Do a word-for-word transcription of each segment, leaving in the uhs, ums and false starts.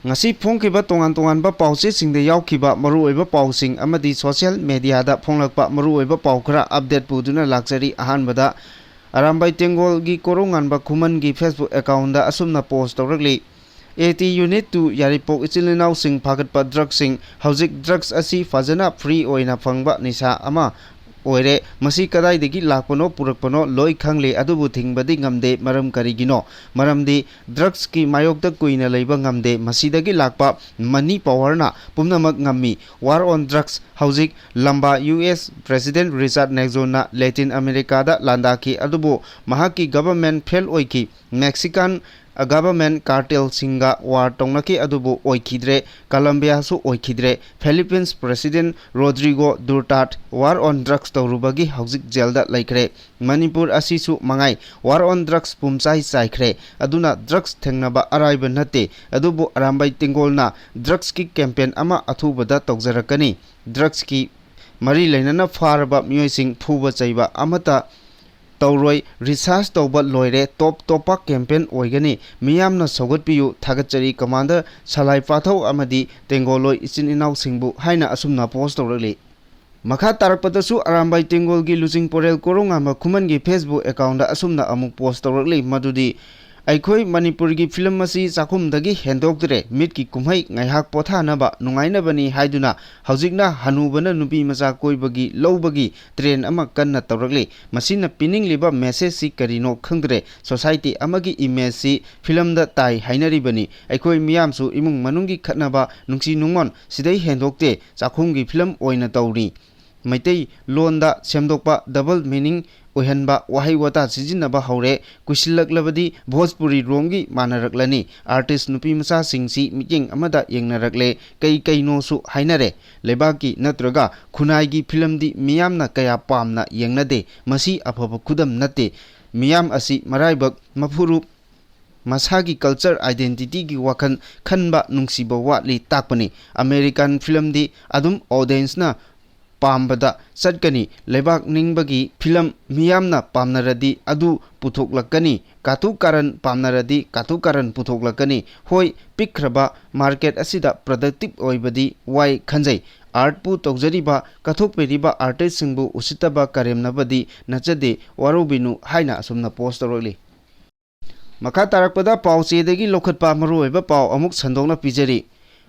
ꯉꯁꯤ ꯐꯣꯡꯈꯤꯕ ꯇꯣꯉꯥꯟ ꯇꯣꯉꯥꯟꯕ ꯄꯥꯎꯆꯦꯁꯤꯡꯗ ꯌꯥꯎꯈꯤꯕ ꯃꯔꯨꯑꯣꯏꯕ ꯄꯥꯎꯁꯤꯡ ꯑꯃꯗꯤ social media ꯗ ꯐꯣꯡꯂꯛꯄ ꯃꯔꯨꯑꯣꯏꯕ ꯄꯥꯎ ꯈꯔ update ꯄꯨꯗꯨꯅ ꯂꯥꯛꯆꯔꯤ꯫ ꯑꯍꯥꯟꯕꯗ, ꯑꯔꯥꯝꯕꯥꯏ ꯇꯦꯡꯒꯣꯜꯒꯤ ꯀꯣꯔꯧꯉꯥꯟꯕ ꯈꯨꯃꯟꯒꯤ Facebook account ꯗ ꯑꯁꯨꯝꯅ post ꯇꯧꯔꯛꯂꯤ: "AT Unit two ꯌꯥꯏꯔꯤꯄꯣꯛ ꯏꯆꯤꯜ ꯏꯅꯥꯎꯁꯤꯡ ꯐꯥꯒꯠꯄ ꯗ꯭ꯔꯒꯁꯤꯡ꯫ ꯍꯧꯖꯤꯛ ꯗ꯭ꯔꯒꯁ ꯑꯁꯤ ꯐꯖꯅ free ꯑꯣꯏꯅ ꯐꯪꯕ ꯅꯤꯁꯥ ꯑꯃ ꯑꯣꯏꯔꯦ꯫ ꯃꯁꯤ ꯀꯗꯥꯏꯗꯒꯤ ꯂꯥꯛꯄꯅꯣ, ꯄꯨꯔꯛꯄꯅꯣ ꯂꯣꯏ ꯈꯪꯂꯦ, ꯑꯗꯨꯕꯨ ꯊꯤꯡꯕꯗꯤ ꯉꯝꯗꯦ꯫ ꯃꯔꯝ ꯀꯔꯤꯒꯤꯅꯣ? ꯃꯔꯝꯗꯤ ꯗ꯭ꯔꯒꯁꯀꯤ ꯃꯥꯌꯣꯛꯇ ꯀꯨꯏꯅ ꯂꯩꯕ ꯉꯝꯗꯦ꯫ ꯃꯁꯤꯗꯒꯤ ꯂꯥꯛꯄ money power ꯅ ꯄꯨꯝꯅꯃꯛ ꯉꯝꯃꯤ꯫ War on drugs꯫ ꯍꯧꯖꯤꯛ ꯂꯝꯕꯥ U S President Richard Nixon ꯅ ꯂꯦꯇꯤꯟ ꯑꯃꯦꯔꯤꯀꯥꯗ ꯂꯥꯟꯗꯥꯈꯤ, ꯑꯗꯨꯕꯨ ꯃꯍꯥꯛꯀꯤ government fail ꯑꯣꯏꯈꯤ꯫ Mexican government cartel ꯁꯤꯡꯒ war ꯇꯧꯅꯈꯤ, ꯑꯗꯨꯕꯨ ꯑꯣꯏꯈꯤꯗ꯭ꯔꯦ꯫ ꯀꯂꯝꯕꯤꯌꯥꯁꯨ ꯑꯣꯏꯈꯤꯗ꯭ꯔꯦ꯫ Philippines President Rodrigo Duterte war on drugs ꯇꯧꯔꯨꯕꯒꯤ ꯍꯧꯖꯤꯛ ꯖꯦꯜꯗ ꯂꯩꯈ꯭ꯔꯦ꯫ ꯃꯅꯤꯄꯨꯔ ꯑꯁꯤꯁꯨ ꯃꯉꯥꯏ, war on drugs ꯄꯨꯝꯆꯥꯏ ꯆꯥꯏꯈ꯭ꯔꯦ꯫ ꯑꯗꯨꯅ ꯗ꯭ꯔꯒꯁ ꯊꯦꯡꯅꯕ ꯑꯔꯥꯏꯕ ꯅꯠꯇꯦ꯫ ꯑꯗꯨꯕꯨ ꯑꯔꯥꯝꯕꯥꯏ ꯇꯦꯡꯒꯣꯜꯅ ꯗ꯭ꯔꯒꯁꯀꯤ campaign ꯑꯃ ꯑꯊꯨꯕꯗ ꯇꯧꯖꯔꯛꯀꯅꯤ꯫ ꯗ꯭ꯔꯒꯁꯀꯤ ꯃꯔꯤ ꯂꯩꯅꯅ ꯐꯥꯔꯕ ꯃꯤꯑꯣꯏꯁꯤꯡ ꯐꯨꯕ ꯆꯩꯕ ꯑꯃꯠꯇ ꯇꯧꯔꯣꯏ꯫ Research ꯇꯧꯕ ꯂꯣꯏꯔꯦ꯫ ꯇꯣꯞ ꯇꯣꯞꯄ campaign ꯑꯣꯏꯒꯅꯤ꯫ ꯃꯤꯌꯥꯝꯅ ꯁꯧꯒꯠꯄꯤꯌꯨ꯫ ꯊꯥꯒꯠꯆꯔꯤ, Commander ꯁꯂꯥꯏ ꯄꯥꯊꯧ ꯑꯃꯗꯤ ꯇꯦꯡꯒꯣꯜꯂꯣꯏ ꯏꯆꯤꯟ ꯏꯅꯥꯎꯁꯤꯡꯕꯨ" ꯍꯥꯏꯅ ꯑꯁꯨꯝꯅ post ꯇꯧꯔꯛꯂꯤ꯫ ꯃꯈꯥ ꯇꯥꯔꯛꯄꯗꯁꯨ ꯑꯔꯥꯝꯕꯥꯏ ꯇꯦꯡꯒꯣꯜꯒꯤ ꯂꯨꯆꯤꯡ ꯄꯣꯔꯦꯜ ꯀꯣꯔꯧꯉꯥꯟꯕ ꯈꯨꯃꯟꯒꯤ Facebook account ꯗ ꯑꯁꯨꯝꯅ ꯑꯃꯨꯛ post ꯇꯧꯔꯛꯂꯤ, ꯃꯗꯨꯗꯤ, "ꯑꯩꯈꯣꯏ ꯃꯅꯤꯄꯨꯔꯒꯤ film ꯑꯁꯤ ꯆꯥꯛꯈꯨꯝꯗꯒꯤ ꯍꯦꯟꯗꯣꯛꯇ꯭ꯔꯦ꯫ ꯃꯤꯠꯀꯤ ꯀꯨꯝꯍꯩ ꯉꯥꯏꯍꯥꯛ ꯄꯣꯊꯥꯅꯕ, ꯅꯨꯡꯉꯥꯏꯅꯕꯅꯤ ꯍꯥꯏꯗꯨꯅ ꯍꯧꯖꯤꯛꯅ ꯍꯅꯨꯕꯅ ꯅꯨꯄꯤ ꯃꯆꯥ ꯀꯣꯏꯕꯒꯤ ꯂꯧꯕꯒꯤ trend ꯑꯃ ꯀꯟꯅ ꯇꯧꯔꯛꯂꯤ꯫ ꯃꯁꯤꯅ ꯄꯤꯅꯤꯡꯂꯤꯕ message ꯁꯤ ꯀꯔꯤꯅꯣ ꯈꯪꯗ꯭ꯔꯦ꯫ Society ꯑꯃꯒꯤ image ꯁꯤ film ꯗ ꯇꯥꯏ ꯍꯥꯏꯅꯔꯤꯕꯅꯤ꯫ ꯑꯩꯈꯣꯏ ꯃꯤꯌꯥꯝꯁꯨ ꯏꯃꯨꯡ ꯃꯅꯨꯡꯒꯤ ꯈꯠꯅꯕ, ꯅꯨꯡꯁꯤ ꯅꯨꯡꯉꯣꯟ ꯁꯤꯗꯩ ꯍꯦꯟꯗꯣꯛꯇꯦ꯫ ꯆꯥꯛꯈꯨꯝꯒꯤ film ꯑꯣꯏꯅ ꯇꯧꯔꯤ꯫ ꯃꯩꯇꯩ ꯂꯣꯟꯗ ꯁꯦꯝꯗꯣꯛꯄ, double meaning ꯑꯣꯏꯍꯟꯕ ꯋꯥꯍꯩ ꯋꯥꯇꯥ ꯁꯤꯖꯤꯟꯅꯕ ꯍꯧꯔꯦ꯫ ꯀꯨꯏꯁꯤꯜꯂꯛꯂꯕꯗꯤ ꯚꯣꯖꯄꯨꯔꯤ ꯔꯣꯝꯒꯤ ꯃꯥꯟꯅꯔꯛꯂꯅꯤ꯫ Artist ꯅꯨꯄꯤ ꯃꯆꯥꯁꯤꯡꯁꯤ ꯃꯤꯠꯌꯦꯡ ꯑꯃꯗ ꯌꯦꯡꯅꯔꯛꯂꯦ꯫ ꯀꯩ ꯀꯩꯅꯣꯁꯨ ꯍꯥꯏꯅꯔꯦ꯫ ꯂꯩꯕꯥꯛꯀꯤ ꯅꯠꯇ꯭ꯔꯒ ꯈꯨꯟꯅꯥꯏꯒꯤ film ꯗꯤ ꯃꯤꯌꯥꯝꯅ ꯀꯌꯥ ꯄꯥꯝꯅ ꯌꯦꯡꯅꯗꯦ꯫ ꯃꯁꯤ ꯑꯐꯕ ꯈꯨꯗꯝ ꯅꯠꯇꯦ꯫ ꯃꯤꯌꯥꯝ ꯑꯁꯤ ꯃꯔꯥꯏꯕꯛ, ꯃꯐꯨꯔꯨꯞ, ꯃꯁꯥꯒꯤ culture identity ꯒꯤ ꯋꯥꯈꯜ ꯈꯟꯕ ꯅꯨꯡꯁꯤꯕ ꯋꯥꯠꯂꯤ ꯇꯥꯛꯄꯅꯤ꯫ American film ꯗꯤ ꯑꯗꯨꯝ audience ꯅ ꯄꯥꯝꯕꯗ ꯆꯠꯀꯅꯤ꯫ ꯂꯩꯕꯥꯛ ꯅꯤꯡꯕꯒꯤ ꯐꯤꯂꯝ ꯃꯤꯌꯥꯝꯅ ꯄꯥꯝꯅꯔꯗꯤ ꯑꯗꯨ ꯄꯨꯊꯣꯛꯂꯛꯀꯅꯤ꯫ ꯀꯥꯇꯨ ꯀꯥꯔꯟ ꯄꯥꯝꯅꯔꯗꯤ ꯀꯥꯇꯨ ꯀꯥꯔꯟ ꯄꯨꯊꯣꯛꯂꯛꯀꯅꯤ꯫ ꯍꯣꯏ, ꯄꯤꯛꯈ꯭ꯔꯕ ꯃꯥꯔꯀꯦꯠ ꯑꯁꯤꯗ ꯄ꯭ꯔꯗꯛꯇꯤꯞ ꯑꯣꯏꯕꯗꯤ ꯋꯥꯏ ꯈꯟꯖꯩ꯫ ꯑꯥꯔꯠꯄꯨ ꯇꯧꯖꯔꯤꯕ, ꯀꯠꯊꯣꯛꯄꯤꯔꯤꯕ ꯑꯥꯔꯇꯤꯁꯁꯤꯡꯕꯨ ꯎꯁꯤꯠꯇꯕ ꯀꯔꯦꯝꯅꯕꯗꯤ ꯅꯠꯆꯗꯦ, ꯋꯥꯔꯧꯕꯤꯅꯨ ꯍꯥꯏꯅ ꯑꯁꯨꯝꯅ ꯄꯣꯁ ꯇꯧꯔꯛꯂꯤ꯫ ꯃꯈꯥ ꯇꯥꯔꯛꯄꯗ ꯄꯥꯎ ꯆꯦꯗꯒꯤ ꯂꯧꯈꯠꯄ ꯃꯔꯨꯑꯣꯏꯕ ꯄꯥꯎ ꯑꯃꯨꯛ ꯁꯟꯗꯣꯛꯅ ꯄꯤꯖꯔꯤ꯫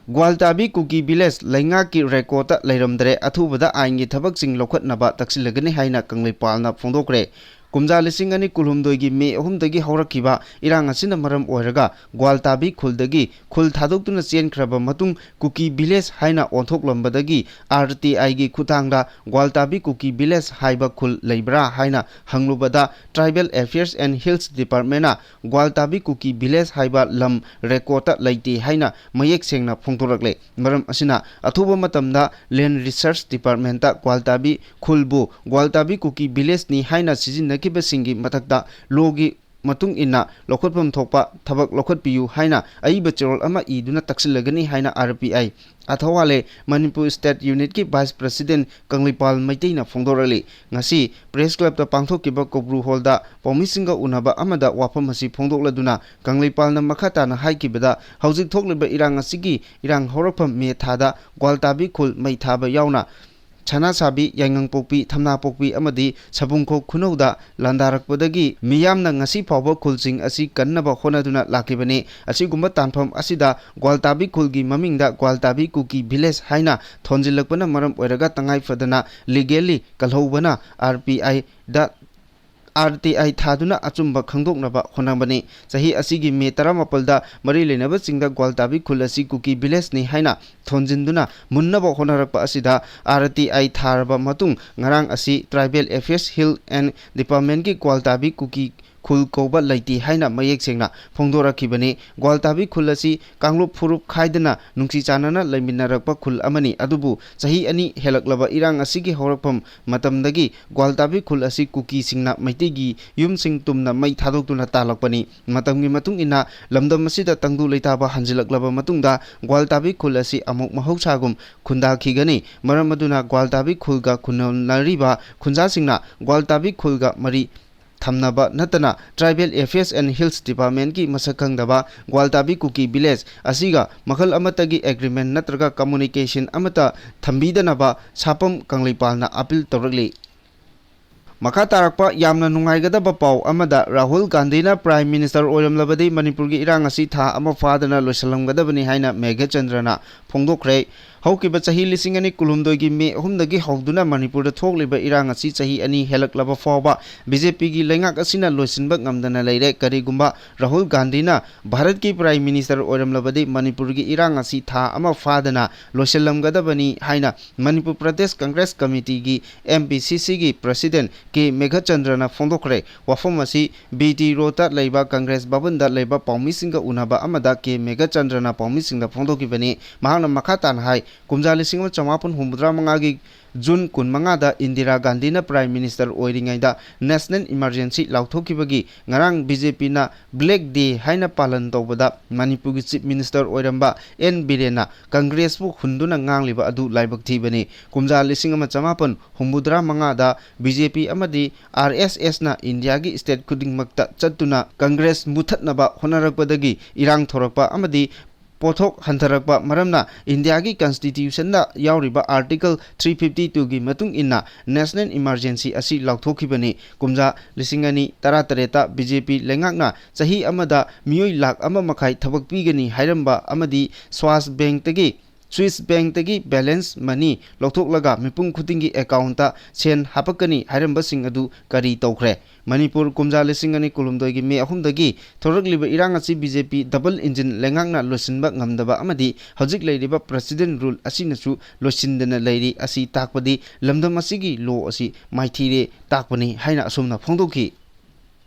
ꯒ꯭ꯋꯥꯜꯇꯥꯕꯤ ꯀꯨꯀꯤ ꯚꯤꯂꯦꯖ ꯂꯩꯉꯥꯛꯀꯤ ꯔꯦꯀꯣꯔꯠꯇ ꯂꯩꯔꯝꯗ꯭ꯔꯦ, ꯑꯊꯨꯕꯗ ꯑꯥꯏꯟꯒꯤ ꯊꯕꯛꯁꯤꯡ ꯂꯧꯈꯠꯅꯕ ꯇꯛꯁꯤꯜꯂꯒꯅꯤ ꯍꯥꯏꯅ ꯀꯪꯂꯩꯄꯥꯜꯅ ꯐꯣꯡꯗꯣꯛꯈ꯭ꯔꯦ꯫ ꯀꯨꯝꯖꯥ ꯂꯤꯁꯤꯡ ꯑꯅꯤ ꯀꯨꯟꯍꯨꯝꯗꯣꯏꯒꯤ ꯃꯦ ꯑꯍꯨꯝꯗꯒꯤ ꯍꯧꯔꯛꯈꯤꯕ ꯏꯔꯥꯡ ꯑꯁꯤꯅ ꯃꯔꯝ ꯑꯣꯏꯔꯒ ꯒ꯭ꯋꯥꯜꯇꯥꯕꯤ ꯈꯨꯜꯗꯒꯤ ꯈꯨꯜ ꯊꯥꯗꯣꯛꯇꯨꯅ ꯆꯦꯟꯈ꯭ꯔꯕ ꯃꯇꯨꯡ ꯀꯨꯀꯤ ꯚꯤꯂꯦꯖ ꯍꯥꯏꯅ ꯑꯣꯟꯊꯣꯛꯂꯝꯕꯗꯒꯤ ꯑꯥꯔ ꯇꯤ ꯑꯥꯏꯒꯤ ꯈꯨꯠꯊꯥꯡꯗ ꯒ꯭ꯋꯥꯜꯇꯥꯕꯤ ꯀꯨꯀꯤ ꯚꯤꯂꯦꯖ ꯍꯥꯏꯕ ꯈꯨꯜ ꯂꯩꯕ꯭ꯔꯥ ꯍꯥꯏꯅ ꯍꯪꯂꯨꯕꯗ Tribal Affairs and Hills Departmentꯅ ꯒ꯭ꯋꯥꯜꯇꯥꯕꯤ ꯀꯨꯀꯤ ꯚꯤꯂꯦꯖ ꯍꯥꯏꯕ ꯂꯝ ꯔꯦꯀꯣꯔꯠꯇ ꯂꯩꯇꯦ ꯍꯥꯏꯅ ꯃꯌꯦꯛ ꯁꯦꯡꯅ ꯐꯣꯡꯗꯣꯔꯛꯂꯦ꯫ ꯃꯔꯝ ꯑꯁꯤꯅ ꯑꯊꯨꯕ ꯃꯇꯝꯗ Land Research Departmentꯇ ꯒ꯭ꯋꯥꯜꯇꯥꯕꯤ ꯈꯨꯜꯕꯨ ꯒ꯭ꯋꯥꯜꯇꯥꯕꯤ ꯀꯨꯀꯤ ꯚꯤꯂꯦꯖꯅꯤ ꯍꯥꯏꯅ ꯁꯤꯖꯤꯟꯅꯈꯤꯕꯁꯤꯡꯒꯤ ꯃꯊꯛꯇ ꯂꯣꯒꯤ ꯃꯇꯨꯡ ꯏꯟꯅ ꯂꯧꯈꯠꯐꯝ ꯊꯣꯛꯄ ꯊꯕꯛ ꯂꯧꯈꯠꯄꯤꯌꯨ ꯍꯥꯏꯅ ꯑꯏꯕ ꯆꯦꯔꯣꯜ ꯑꯃ ꯏꯗꯨꯅ ꯇꯛꯁꯤꯜꯂꯒꯅꯤ ꯍꯥꯏꯅ ꯑꯥꯔ ꯄꯤ ꯑꯥꯏ ꯑꯊꯋꯥꯂꯦ ꯃꯅꯤꯄꯨꯔ ꯁ꯭ꯇꯦꯠ ꯌꯨꯅꯤꯠꯀꯤ ꯚꯥꯏꯁ ꯄ꯭ꯔꯁꯤꯗꯦꯟ ꯀꯪꯂꯩꯄꯥꯜ ꯃꯩꯇꯩꯅ ꯐꯣꯡꯗꯣꯔꯛꯂꯤ꯫ ꯉꯁꯤ ꯄ꯭ꯔꯦꯁ ꯀ꯭ꯂꯕꯇ ꯄꯥꯡꯊꯣꯛꯈꯤꯕ ꯀꯧꯕ꯭ꯔꯨ ꯍꯣꯜꯗ ꯄꯥꯎꯃꯤꯁꯤꯡꯒ ꯎꯅꯕ ꯑꯃꯗ ꯋꯥꯐꯝ ꯑꯁꯤ ꯐꯣꯡꯗꯣꯛꯂꯗꯨꯅ ꯀꯪꯂꯩꯄꯥꯜꯅ ꯃꯈꯥ ꯇꯥꯅ ꯍꯥꯏꯈꯤꯕꯗ, ꯍꯧꯖꯤꯛ ꯊꯣꯛꯂꯤꯕ ꯏꯔꯥꯡ ꯑꯁꯤꯒꯤ ꯏꯔꯥꯡ ꯍꯧꯔꯛꯐꯝ ꯃꯦ ꯊꯥꯗ ꯒ꯭ꯋꯥꯜꯇꯥꯕꯤ ꯈꯨꯜ ꯃꯩ ꯊꯥꯕ ꯌꯥꯎꯅ ꯁꯅꯥꯁꯥꯕꯤ, ꯌꯥꯏꯉꯪꯄꯣꯛꯄꯤ, ꯊꯝꯅꯥꯄꯣꯛꯄꯤ ꯑꯃꯗꯤ ꯁꯕꯨꯡꯈꯣꯛ ꯈꯨꯅꯧꯗ ꯂꯥꯟꯗꯥꯔꯛꯄꯗꯒꯤ ꯃꯤꯌꯥꯝꯅ ꯉꯁꯤ ꯐꯥꯎꯕ ꯈꯨꯜꯁꯤꯡ ꯑꯁꯤ ꯀꯟꯅꯕ ꯍꯣꯠꯅꯗꯨꯅ ꯂꯥꯛꯈꯤꯕꯅꯤ꯫ ꯑꯁꯤꯒꯨꯝꯕ ꯇꯥꯟꯐꯝ ꯑꯁꯤꯗ ꯒ꯭ꯋꯥꯜꯇꯥꯕꯤ ꯈꯨꯜꯒꯤ ꯃꯃꯤꯡꯗ ꯒ꯭ꯋꯥꯜꯇꯥꯕꯤ ꯀꯨꯀꯤ ꯚꯤꯂꯦꯖ ꯍꯥꯏꯅ ꯊꯣꯟꯖꯤꯜꯂꯛꯄꯅ ꯃꯔꯝ ꯑꯣꯏꯔꯒ ꯇꯉꯥꯏ ꯐꯗꯅ ꯂꯤꯒꯦꯜꯂꯤ ꯀꯜꯍꯧꯕꯅ ꯑꯥꯔ ꯄꯤ ꯑꯥꯏꯗ, ꯑꯥꯔ ꯇꯤ ꯑꯥꯏ ꯊꯥꯗꯨꯅ ꯑꯆꯨꯝꯕ ꯈꯪꯗꯣꯛꯅꯕ ꯍꯣꯠꯅꯕꯅꯤ꯫ ꯆꯍꯤ ꯑꯁꯤꯒꯤ ꯃꯦ ꯇꯔꯥꯃꯥꯄꯜꯗ ꯃꯔꯤ ꯂꯩꯅꯕꯁꯤꯡꯗ ꯒ꯭ꯋꯥꯜꯇꯥꯕꯤ ꯈꯨꯜ ꯑꯁꯤ ꯀꯨꯀꯤ ꯚꯤꯂꯦꯖꯅꯤ ꯍꯥꯏꯅ ꯊꯣꯟꯖꯤꯟꯗꯨꯅ ꯃꯨꯟꯅꯕ ꯍꯣꯠꯅꯔꯛꯄ ꯑꯁꯤꯗ ꯑꯥꯔ ꯇꯤ ꯑꯥꯏ ꯊꯥꯔꯕ ꯃꯇꯨꯡ ꯉꯔꯥꯡ ꯑꯁꯤ Tribal Affairs Hill and Departmentꯀꯤ ꯒ꯭ꯋꯥꯜꯇꯥꯕꯤ ꯀꯨꯀꯤ ꯈꯨꯜ ꯀꯧꯕ ꯂꯩꯇꯦ ꯍꯥꯏꯅ ꯃꯌꯦꯛ ꯁꯦꯡꯅ ꯐꯣꯡꯗꯣꯔꯛꯈꯤꯕꯅꯤ꯫ ꯒ꯭ꯋꯥꯜꯇꯥꯕꯤ ꯈꯨꯜ ꯑꯁꯤ ꯀꯥꯡꯂꯨꯞ ꯐꯨꯔꯨꯞ ꯈꯥꯏꯗꯅ ꯅꯨꯡꯁꯤ ꯆꯥꯟꯅꯅ ꯂꯩꯃꯤꯟꯅꯔꯛꯄ ꯈꯨꯜ ꯑꯃꯅꯤ꯫ ꯑꯗꯨꯕꯨ ꯆꯍꯤ ꯑꯅꯤ ꯍꯦꯜꯂꯛꯂꯕ ꯏꯔꯥꯡ ꯑꯁꯤꯒꯤ ꯍꯧꯔꯛꯐꯝ ꯃꯇꯝꯗꯒꯤ ꯒ꯭ꯋꯥꯜꯇꯥꯕꯤ ꯈꯨꯜ ꯑꯁꯤ ꯀꯨꯀꯤꯁꯤꯡꯅ ꯃꯩꯇꯩꯒꯤ ꯌꯨꯝꯁꯤꯡ ꯇꯨꯝꯅ ꯃꯩ ꯊꯥꯗꯣꯛꯇꯨꯅ ꯇꯥꯜꯂꯛꯄꯅꯤ꯫ ꯃꯇꯝꯒꯤ ꯃꯇꯨꯡ ꯏꯟꯅ ꯂꯝꯗꯝ ꯑꯁꯤꯗ ꯇꯪꯗꯨ ꯂꯩꯇꯥꯕ ꯍꯟꯖꯤꯜꯂꯛꯂꯕ ꯃꯇꯨꯡꯗ ꯒ꯭ꯋꯥꯜꯇꯥꯕꯤ ꯈꯨꯜ ꯑꯁꯤ ꯑꯃꯨꯛ ꯃꯍꯧꯁꯥꯒꯨꯝ ꯈꯨꯟꯗꯥꯈꯤꯒꯅꯤ꯫ ꯃꯔꯝ ꯑꯗꯨꯅ ꯒ꯭ꯋꯥꯜꯇꯥꯕꯤ ꯈꯨꯜꯒ ꯈꯨꯟꯅꯔꯤꯕ ꯈꯨꯟꯖꯥꯁꯤꯡꯅ ꯒ꯭ꯋꯥꯜꯇꯥꯕꯤ ꯈꯨꯜꯒ ꯃꯔꯤ ꯊꯝꯅꯕ ꯅꯠꯇꯅ Tribal Affairs and Hills Departmentꯀꯤ ꯃꯁꯛ ꯈꯪꯗꯕ ꯒ꯭ꯋꯥꯜꯇꯥꯕꯤ ꯀꯨꯀꯤ ꯚꯤꯂꯦꯖ ꯑꯁꯤꯒ ꯃꯈꯜ ꯑꯃꯠꯇꯒꯤ ꯑꯦꯒ꯭ꯔꯤꯃꯦꯟ ꯅꯠꯇ꯭ꯔꯒ ꯀꯝꯃꯨꯅꯤꯀꯦꯁꯟ ꯑꯃꯠꯇ ꯊꯝꯕꯤꯗꯅꯕ ꯁꯥꯄꯝ ꯀꯪꯂꯩꯄꯥꯜꯅ ꯑꯄꯤꯜ ꯇꯧꯔꯛꯂꯤ꯫ ꯃꯈꯥ ꯇꯥꯔꯛꯄ ꯌꯥꯝꯅ ꯅꯨꯡꯉꯥꯏꯒꯗꯕ ꯄꯥꯎ ꯑꯃꯗ, ꯔꯥꯍꯨꯜ ꯒꯥꯟꯙꯤꯅ Prime Minister ꯑꯣꯏꯔꯝꯂꯕꯗꯤ ꯃꯅꯤꯄꯨꯔꯒꯤ ꯏꯔꯥꯡ ꯑꯁꯤ ꯊꯥ ꯑꯃ ꯐꯥꯗꯅ ꯂꯣꯏꯁꯤꯜꯂꯝꯒꯗꯕꯅꯤ ꯍꯥꯏꯅ ꯃꯦꯘꯆꯟꯗ꯭ꯔꯅ ꯐꯣꯡꯗꯣꯛꯈ꯭ꯔꯦ꯫ ꯍꯧꯈꯤꯕ ꯆꯍꯤ ꯂꯤꯁꯤꯡ ꯑꯅꯤ ꯀꯨꯟꯍꯨꯝꯗꯣꯏꯒꯤ ꯃꯦ ꯑꯍꯨꯝꯗꯒꯤ ꯍꯧꯗꯨꯅ ꯃꯅꯤꯄꯨꯔꯗ ꯊꯣꯛꯂꯤꯕ ꯏꯔꯥꯡ ꯑꯁꯤ ꯆꯍꯤ ꯑꯅꯤ ꯍꯦꯜꯂꯛꯂꯕ ꯐꯥꯎꯕ ꯕꯤ ꯖꯦ ꯄꯤꯒꯤ ꯂꯩꯉꯥꯛ ꯑꯁꯤꯅ ꯂꯣꯏꯁꯤꯟꯕ ꯉꯝꯗꯅ ꯂꯩꯔꯦ꯫ ꯀꯔꯤꯒꯨꯝꯕ ꯔꯥꯍꯨꯜ ꯒꯥꯟꯙꯤꯅ ꯚꯥꯔꯠꯀꯤ Prime Minister ꯑꯣꯏꯔꯝꯂꯕꯗꯤ ꯃꯅꯤꯄꯨꯔꯒꯤ ꯏꯔꯥꯡ ꯑꯁꯤ ꯊꯥ ꯑꯃ ꯐꯥꯗꯅ ꯂꯣꯏꯁꯤꯜꯂꯝꯒꯗꯕꯅꯤ ꯍꯥꯏꯅ ꯃꯅꯤꯄꯨꯔ ꯄ꯭ꯔꯗꯦꯁ ꯀꯪꯒ꯭ꯔꯦꯁ ꯀꯃꯤꯇꯤꯒꯤ, ꯑꯦꯝ ꯄꯤ ꯁꯤ ꯁꯤꯒꯤ President ꯀꯦ ꯃꯦꯘꯆꯟꯗ꯭ꯔꯅ ꯐꯣꯡꯗꯣꯛꯈ꯭ꯔꯦ꯫ ꯋꯥꯐꯝ ꯑꯁꯤ ꯕꯤ ꯇꯤ ꯔꯣꯗꯇ ꯂꯩꯕ ꯀꯪꯒ꯭ꯔꯦꯁ ꯚꯕꯟꯗ ꯂꯩꯕ ꯄꯥꯎꯃꯤꯁꯤꯡꯒ ꯎꯅꯕ ꯑꯃꯗ ꯀꯦ ꯃꯦꯘꯆꯟꯗ꯭ꯔꯅ ꯄꯥꯎꯃꯤꯁꯤꯡꯗ ꯐꯣꯡꯗꯣꯛꯈꯤꯕꯅꯤ꯫ ꯃꯍꯥꯛꯅ ꯃꯈꯥ ꯇꯥꯅ ꯍꯥꯏ, ꯀꯨꯝꯖꯥ ꯂꯤꯁꯤꯡ ꯑꯃ ꯆꯃꯥꯄꯟ ꯍꯨꯝꯐꯨꯇꯔꯥ ꯃꯉꯥꯒꯤ ꯖꯨꯟ ꯀꯨꯟꯃꯉꯥꯗ ꯏꯟꯗꯤꯔꯥ ꯒꯥꯟꯙꯤꯅ Prime Minister ꯑꯣꯏꯔꯤꯉꯩꯗ National Emergency ꯂꯥꯎꯊꯣꯛꯈꯤꯕꯒꯤ ꯉꯔꯥꯡ ꯕꯤ ꯖꯦ ꯄꯤꯅ Black Day ꯍꯥꯏꯅ ꯄꯥꯂꯟ ꯇꯧꯕꯗ ꯃꯅꯤꯄꯨꯔꯒꯤ Chief Minister ꯑꯣꯏꯔꯝꯕ ꯑꯦꯟ ꯕꯤꯔꯦꯟꯅ ꯀꯪꯒ꯭ꯔꯦꯁꯄꯨ ꯍꯨꯟꯗꯨꯅ ꯉꯥꯡꯂꯤꯕ ꯑꯗꯨ ꯂꯥꯏꯕꯛ ꯊꯤꯕꯅꯤ꯫ ꯀꯨꯝꯖꯥ ꯂꯤꯁꯤꯡ ꯑꯃ ꯆꯃꯥꯄꯟ ꯍꯨꯝꯐꯨꯇꯔꯥ ꯃꯉꯥꯗ ꯕꯤ ꯖꯦ ꯄꯤ ꯑꯃꯗꯤ ꯑꯥꯔ ꯑꯦꯁ ꯑꯦꯁꯅ ꯏꯟꯗꯤꯌꯥꯒꯤ state ꯈꯨꯗꯤꯡꯃꯛꯇ ꯆꯠꯇꯨꯅ ꯀꯪꯒ꯭ꯔꯦꯁ ꯃꯨꯊꯠꯅꯕ ꯍꯣꯠꯅꯔꯛꯄꯗꯒꯤ ꯏꯔꯥꯡ ꯊꯣꯔꯛꯄ ꯑꯃꯗꯤ ꯄꯣꯠꯊꯣꯛ ꯍꯟꯊꯔꯛꯄ ꯃꯔꯝꯅ ꯏꯟꯗꯤꯌꯥꯒꯤ Constitutionꯗ ꯌꯥꯎꯔꯤꯕ Article three fifty twoꯒꯤ ꯃꯇꯨꯡ ꯏꯟꯅ National Emergency ꯑꯁꯤ ꯂꯥꯎꯊꯣꯛꯈꯤꯕꯅꯤ꯫ ꯀꯨꯝꯖꯥ ꯂꯤꯁꯤꯡ ꯑꯅꯤ ꯇꯔꯥꯇꯔꯦꯠꯇ ꯕꯤ ꯖꯦ ꯄꯤ ꯂꯩꯉꯥꯛꯅ ꯆꯍꯤ ꯑꯃꯗ ꯃꯤꯑꯣꯏ ꯂꯥꯈ ꯑꯃ ꯃꯈꯥꯏ ꯊꯕꯛ ꯄꯤꯒꯅꯤ ꯍꯥꯏꯔꯝꯕ ꯑꯃꯗꯤ ꯁ꯭ꯋꯥꯁ ꯕꯦꯡꯛꯇꯒꯤ, Swiss Bankꯇꯒꯤ balance money ꯂꯧꯊꯣꯛꯂꯒ ꯃꯤꯄꯨꯝ ꯈꯨꯗꯤꯡꯒꯤ accountꯇ ꯁꯦꯟ ꯍꯥꯞꯄꯛꯀꯅꯤ ꯍꯥꯏꯔꯝꯕꯁꯤꯡ ꯑꯗꯨ ꯀꯔꯤ ꯇꯧꯈ꯭ꯔꯦ? ꯃꯅꯤꯄꯨꯔ ꯀꯨꯝꯖꯥ ꯂꯤꯁꯤꯡ ꯑꯅꯤ ꯀꯨꯟꯍꯨꯝꯗꯣꯏꯒꯤ ꯃꯦ ꯑꯍꯨꯝꯗꯒꯤ ꯊꯣꯔꯛꯂꯤꯕ ꯏꯔꯥꯡ ꯑꯁꯤ ꯕꯤ ꯖꯦ ꯄꯤ double engine ꯂꯩꯉꯥꯛꯅ ꯂꯣꯏꯁꯤꯟꯕ ꯉꯝꯗꯕ ꯑꯃꯗꯤ ꯍꯧꯖꯤꯛ ꯂꯩꯔꯤꯕ President Rule ꯑꯁꯤꯅꯁꯨ ꯂꯣꯏꯁꯤꯟꯗꯅ ꯂꯩꯔꯤ꯫ ꯑꯁꯤ ꯇꯥꯛꯄꯗꯤ ꯂꯝꯗꯝ ꯑꯁꯤꯒꯤ law ꯑꯁꯤ ꯃꯥꯏꯊꯤꯔꯦ ꯇꯥꯛꯄꯅꯤ ꯍꯥꯏꯅ ꯑꯁꯨꯝꯅ ꯐꯣꯡꯗꯣꯛꯈꯤ꯫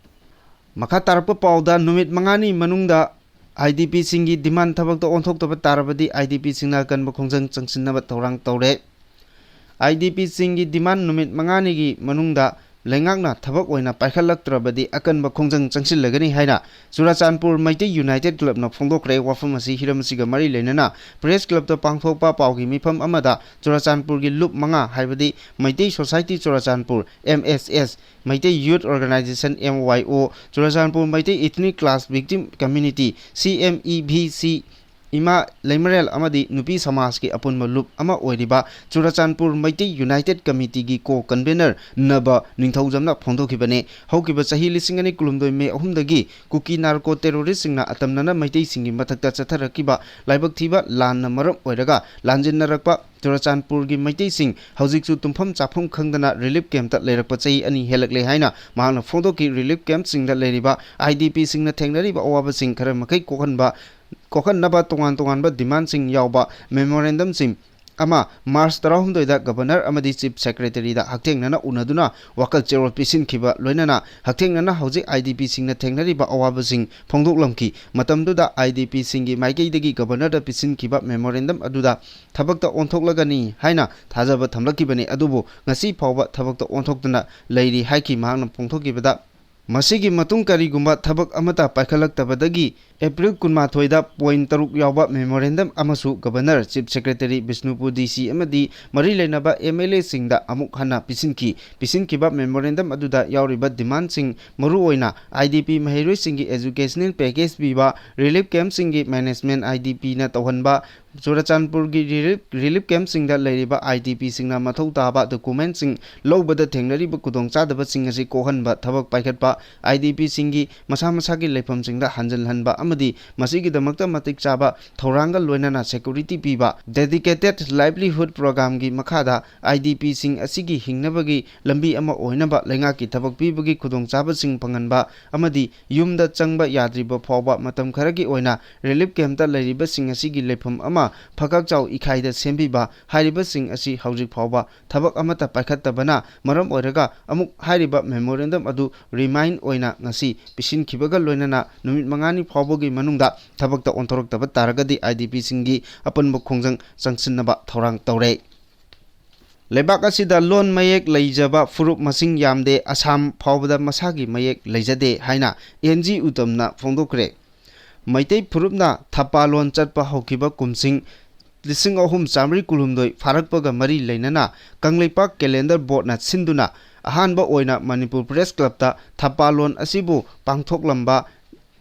ꯃꯈꯥ ꯇꯥꯔꯛꯄ ꯄꯥꯎꯗ, ꯅꯨꯃꯤꯠ ꯃꯉꯥꯅꯤ ꯃꯅꯨꯡꯗ IDPꯁꯤꯡꯒꯤ demand ꯊꯕꯛꯇ ꯑꯣꯟꯊꯣꯛꯇꯕ ꯇꯥꯔꯕꯗꯤ IDPꯁꯤꯡꯅ ꯑꯀꯟꯕ ꯈꯣꯡꯖꯪ ꯆꯪꯁꯤꯟꯅꯕ ꯊꯧꯔꯥꯡ ꯇꯧꯔꯦ꯫ IDPꯁꯤꯡꯒꯤ demand ꯅꯨꯃꯤꯠ ꯃꯉꯥꯅꯤꯒꯤ ꯃꯅꯨꯡꯗ ꯂꯩꯉꯥꯛꯅ ꯊꯕꯛ ꯑꯣꯏꯅ ꯄꯥꯏꯈꯠꯂꯛꯇ꯭ꯔꯕꯗꯤ ꯑꯀꯟꯕ ꯈꯣꯡꯖꯪ ꯆꯪꯁꯤꯜꯂꯒꯅꯤ ꯍꯥꯏꯅ ꯆꯨꯔꯥꯆꯥꯟꯄꯨꯔ ꯃꯩꯇꯩ United Clubꯅ ꯐꯣꯡꯗꯣꯛꯈ꯭ꯔꯦ꯫ ꯋꯥꯐꯝ ꯑꯁꯤ, ꯍꯤꯔꯝ ꯑꯁꯤꯒ ꯃꯔꯤ ꯂꯩꯅꯅ Press Clubꯇ ꯄꯥꯡꯊꯣꯛꯄ ꯄꯥꯎꯒꯤ ꯃꯤꯐꯝ ꯑꯃꯗ ꯆꯨꯔꯥꯆꯥꯟꯄꯨꯔꯒꯤ ꯂꯨꯞ ꯃꯉꯥ, ꯍꯥꯏꯕꯗꯤ Meitei Society Churachandpur, MSS, Meitei Youth Organisation, MYO, Churachandpur Meitei Ethnic Class Victim Community, CMEVC, ꯏꯃꯥ ꯂꯩꯃꯔꯦꯜ ꯑꯃꯗꯤ ꯅꯨꯄꯤ ꯁꯃꯥꯖꯀꯤ ꯑꯄꯨꯟꯕ ꯂꯨꯞ ꯑꯃ ꯑꯣꯏꯔꯤꯕ ꯆꯨꯔꯥꯆꯥꯟꯄꯨꯔ ꯃꯩꯇꯩ United Committeeꯒꯤ co-convener ꯅꯕ ꯅꯤꯡꯊꯧꯖꯝꯅ ꯐꯣꯡꯗꯣꯛꯈꯤꯕꯅꯤ꯫ ꯍꯧꯈꯤꯕ ꯆꯍꯤ ꯂꯤꯁꯤꯡ ꯑꯅꯤ ꯀꯨꯟꯍꯨꯝꯗꯣꯏ ꯃꯦ ꯑꯍꯨꯝꯗꯒꯤ ꯀꯨꯀꯤ narco terroristꯁꯤꯡꯅ ꯑꯇꯝꯅꯅ ꯃꯩꯇꯩꯁꯤꯡꯒꯤ ꯃꯊꯛꯇ ꯆꯠꯊꯔꯛꯈꯤꯕ ꯂꯥꯏꯕꯛ ꯊꯤꯕ ꯂꯥꯟꯅ ꯃꯔꯝ ꯑꯣꯏꯔꯒ ꯂꯥꯟꯖꯦꯟꯅꯔꯛꯄ ꯆꯨꯔꯥꯆꯥꯟꯄꯨꯔꯒꯤ ꯃꯩꯇꯩꯁꯤꯡ ꯍꯧꯖꯤꯛꯁꯨ ꯇꯨꯝꯐꯝ ꯆꯥꯐꯝ ꯈꯪꯗꯅ relief campꯇ ꯂꯩꯔꯛꯄ ꯆꯍꯤ ꯑꯅꯤ ꯍꯦꯜꯂꯛꯂꯦ ꯍꯥꯏꯅ ꯃꯍꯥꯛꯅ ꯐꯣꯡꯗꯣꯛꯈꯤ꯫ Relief campꯁꯤꯡꯗ ꯂꯩꯔꯤꯕ IDPꯁꯤꯡꯅ ꯊꯦꯡꯅꯔꯤꯕ ꯑꯋꯥꯕꯁꯤꯡ ꯈꯔ ꯃꯈꯩ ꯀꯣꯛꯍꯟꯕ, ꯀꯣꯛꯍꯟꯅꯕ ꯇꯣꯉꯥꯟ ꯇꯣꯉꯥꯟꯕ demandꯁꯤꯡ ꯌꯥꯎꯕ memorandumꯁꯤꯡ ꯑꯃ March ꯇꯔꯥꯍꯨꯝꯗꯣꯏꯗ Governor ꯑꯃꯗꯤ Chief Secretaryꯗ ꯍꯛꯊꯦꯡꯅꯅ ꯎꯅꯗꯨꯅ ꯋꯥꯀꯜ ꯆꯦꯔꯣꯜ ꯄꯤꯁꯤꯟꯈꯤꯕ ꯂꯣꯏꯅꯅ ꯍꯛꯊꯦꯡꯅꯅ ꯍꯧꯖꯤꯛ IDPꯁꯤꯡꯅ ꯊꯦꯡꯅꯔꯤꯕ ꯑꯋꯥꯕꯁꯤꯡ ꯐꯣꯡꯗꯣꯛꯂꯝꯈꯤ꯫ ꯃꯇꯝꯗꯨꯗ IDPꯁꯤꯡꯒꯤ ꯃꯥꯏꯀꯩꯗꯒꯤ Governorꯗ ꯄꯤꯁꯤꯟꯈꯤꯕ memorandum ꯑꯗꯨꯗ ꯊꯕꯛꯇ ꯑꯣꯟꯊꯣꯛꯂꯒꯅꯤ ꯍꯥꯏꯅ ꯊꯥꯖꯕ ꯊꯝꯂꯛꯈꯤꯕꯅꯤ꯫ ꯑꯗꯨꯕꯨ ꯉꯁꯤ ꯐꯥꯎꯕ ꯊꯕꯛꯇ ꯑꯣꯟꯊꯣꯛꯇꯅ ꯂꯩꯔꯤ ꯍꯥꯏꯈꯤ꯫ ꯃꯍꯥꯛꯅ ꯐꯣꯡꯗꯣꯛꯈꯤꯕꯗ, ꯃꯁꯤꯒꯤ ꯃꯇꯨꯡ ꯀꯔꯤꯒꯨꯝꯕ ꯊꯕꯛ ꯑꯃꯠꯇ ꯄꯥꯏꯈꯠꯂꯛꯇꯕꯗꯒꯤ April ꯀꯨꯟꯃꯥꯊꯣꯏꯗ point ꯇꯔꯨꯛ ꯌꯥꯎꯕ memorandum ꯑꯃꯁꯨ Governor, Chief Secretary, Bishnupur DC ꯑꯃꯗꯤ ꯃꯔꯤ ꯂꯩꯅꯕ MLAꯁꯤꯡꯗ ꯑꯃꯨꯛ ꯍꯟꯅ ꯄꯤꯁꯤꯟꯈꯤ꯫ ꯄꯤꯁꯤꯟꯈꯤꯕ memorandum ꯑꯗꯨꯗ ꯌꯥꯎꯔꯤꯕ demandꯁꯤꯡ, ꯃꯔꯨꯑꯣꯏꯅ IDP ꯃꯍꯩꯔꯣꯏꯁꯤꯡꯒꯤ educational package ꯄꯤꯕ, relief campꯁꯤꯡꯒꯤ management IDPꯅ ꯇꯧꯍꯟꯕ, ꯆꯨꯔꯥꯆꯥꯟꯄꯨꯔꯒꯤ relief, relief campꯁꯤꯡꯗ ꯂꯩꯔꯤꯕ IDPꯁꯤꯡꯅ ꯃꯊꯧ ꯇꯥꯕ documentꯁꯤꯡ ꯂꯧꯕꯗ ꯊꯦꯡꯅꯔꯤꯕ ꯈꯨꯗꯣꯡꯆꯥꯗꯕꯁꯤꯡ ꯑꯁꯤ ꯀꯣꯛꯍꯟꯕ, ꯊꯕꯛ ꯄꯥꯏꯈꯠꯄ, IDPꯁꯤꯡꯒꯤ ꯃꯁꯥ ꯃꯁꯥꯒꯤ ꯂꯩꯐꯝꯁꯤꯡꯗ ꯍꯟꯖꯤꯜꯍꯟꯕ ꯑꯃꯗꯤ ꯃꯁꯤꯒꯤꯗꯃꯛꯇ ꯃꯇꯤꯛ ꯆꯥꯕ ꯊꯧꯔꯥꯡꯒ ꯂꯣꯏꯅꯅ security ꯄꯤꯕ dedicated livelihood programꯒꯤ ꯃꯈꯥꯗ IDPꯁꯤꯡ ꯑꯁꯤꯒꯤ ꯍꯤꯡꯅꯕꯒꯤ ꯂꯝꯕꯤ ꯑꯃ ꯑꯣꯏꯅꯕ ꯂꯩꯉꯥꯛꯀꯤ ꯊꯕꯛ ꯄꯤꯕꯒꯤ ꯈꯨꯗꯣꯡꯆꯥꯕꯁꯤꯡ ꯐꯪꯍꯟꯕ ꯑꯃꯗꯤ ꯌꯨꯝꯗ ꯆꯪꯕ ꯌꯥꯗ꯭ꯔꯤꯕ ꯐꯥꯎꯕ ꯃꯇꯝ ꯈꯔꯒꯤ ꯑꯣꯏꯅ relief campꯇ ꯂꯩꯔꯤꯕꯁꯤꯡ ꯑꯁꯤꯒꯤ ꯂꯩꯐꯝ ꯑꯃ ꯐꯀꯥꯛꯆꯥꯎ ꯏꯈꯥꯏꯗ ꯁꯦꯝꯕꯤꯕ ꯍꯥꯏꯔꯤꯕꯁꯤꯡ ꯑꯁꯤ ꯍꯧꯖꯤꯛ ꯐꯥꯎꯕ ꯊꯕꯛ ꯑꯃꯠꯇ ꯄꯥꯏꯈꯠꯇꯕꯅ ꯃꯔꯝ ꯑꯣꯏꯔꯒ ꯑꯃꯨꯛ ꯍꯥꯏꯔꯤꯕ memorandum ꯑꯗꯨ remind ꯑꯣꯏꯅ ꯉꯁꯤ ꯄꯤꯁꯤꯟꯈꯤꯕꯒ ꯂꯣꯏꯅꯅ ꯅꯨꯃꯤꯠ ꯃꯉꯥꯅꯤ ꯐꯥꯎꯕꯒꯤ ꯃꯅꯨꯡꯗ ꯊꯕꯛꯇ ꯑꯣꯟꯊꯣꯔꯛꯇꯕ ꯇꯥꯔꯒꯗꯤ IDPꯁꯤꯡꯒꯤ ꯑꯄꯨꯟꯕ ꯈꯣꯡꯖꯪ ꯆꯪꯁꯤꯟꯅꯕ ꯊꯧꯔꯥꯡ ꯇꯧꯔꯦ꯫ ꯂꯩꯕꯥꯛ ꯑꯁꯤꯗ ꯂꯣꯟ ꯃꯌꯦꯛ ꯂꯩꯖꯕ ꯐꯨꯔꯨꯞ ꯃꯁꯤꯡ ꯌꯥꯝꯗꯦ, ꯑꯁꯥꯝ ꯐꯥꯎꯕꯗ ꯃꯁꯥꯒꯤ ꯃꯌꯦꯛ ꯂꯩꯖꯗꯦ ꯍꯥꯏꯅ NG ꯎꯇꯝꯅ ꯐꯣꯡꯗꯣꯛꯈ꯭ꯔꯦ꯫ ꯃꯩꯇꯩ ꯐꯨꯔꯨꯞꯅ ꯊꯄꯥ ꯂꯣꯟ ꯆꯠꯄ ꯍꯧꯈꯤꯕ ꯀꯨꯝꯁꯤꯡ ꯂꯤꯁꯤꯡ ꯑꯍꯨꯝ ꯆꯥꯃꯔꯤ ꯀꯨꯟꯍꯨꯝꯗꯣꯏ ꯐꯥꯔꯛꯄꯒ ꯃꯔꯤ ꯂꯩꯅꯅ ꯀꯪꯂꯩꯄꯥꯛ calendar boardꯅ ꯁꯤꯟꯗꯨꯅ ꯑꯍꯥꯟꯕ ꯑꯣꯏꯅ ꯃꯅꯤꯄꯨꯔ Press Clubꯇ ꯊꯄꯥ ꯂꯣꯟ ꯑꯁꯤꯕꯨ ꯄꯥꯡꯊꯣꯛꯂꯝꯕ,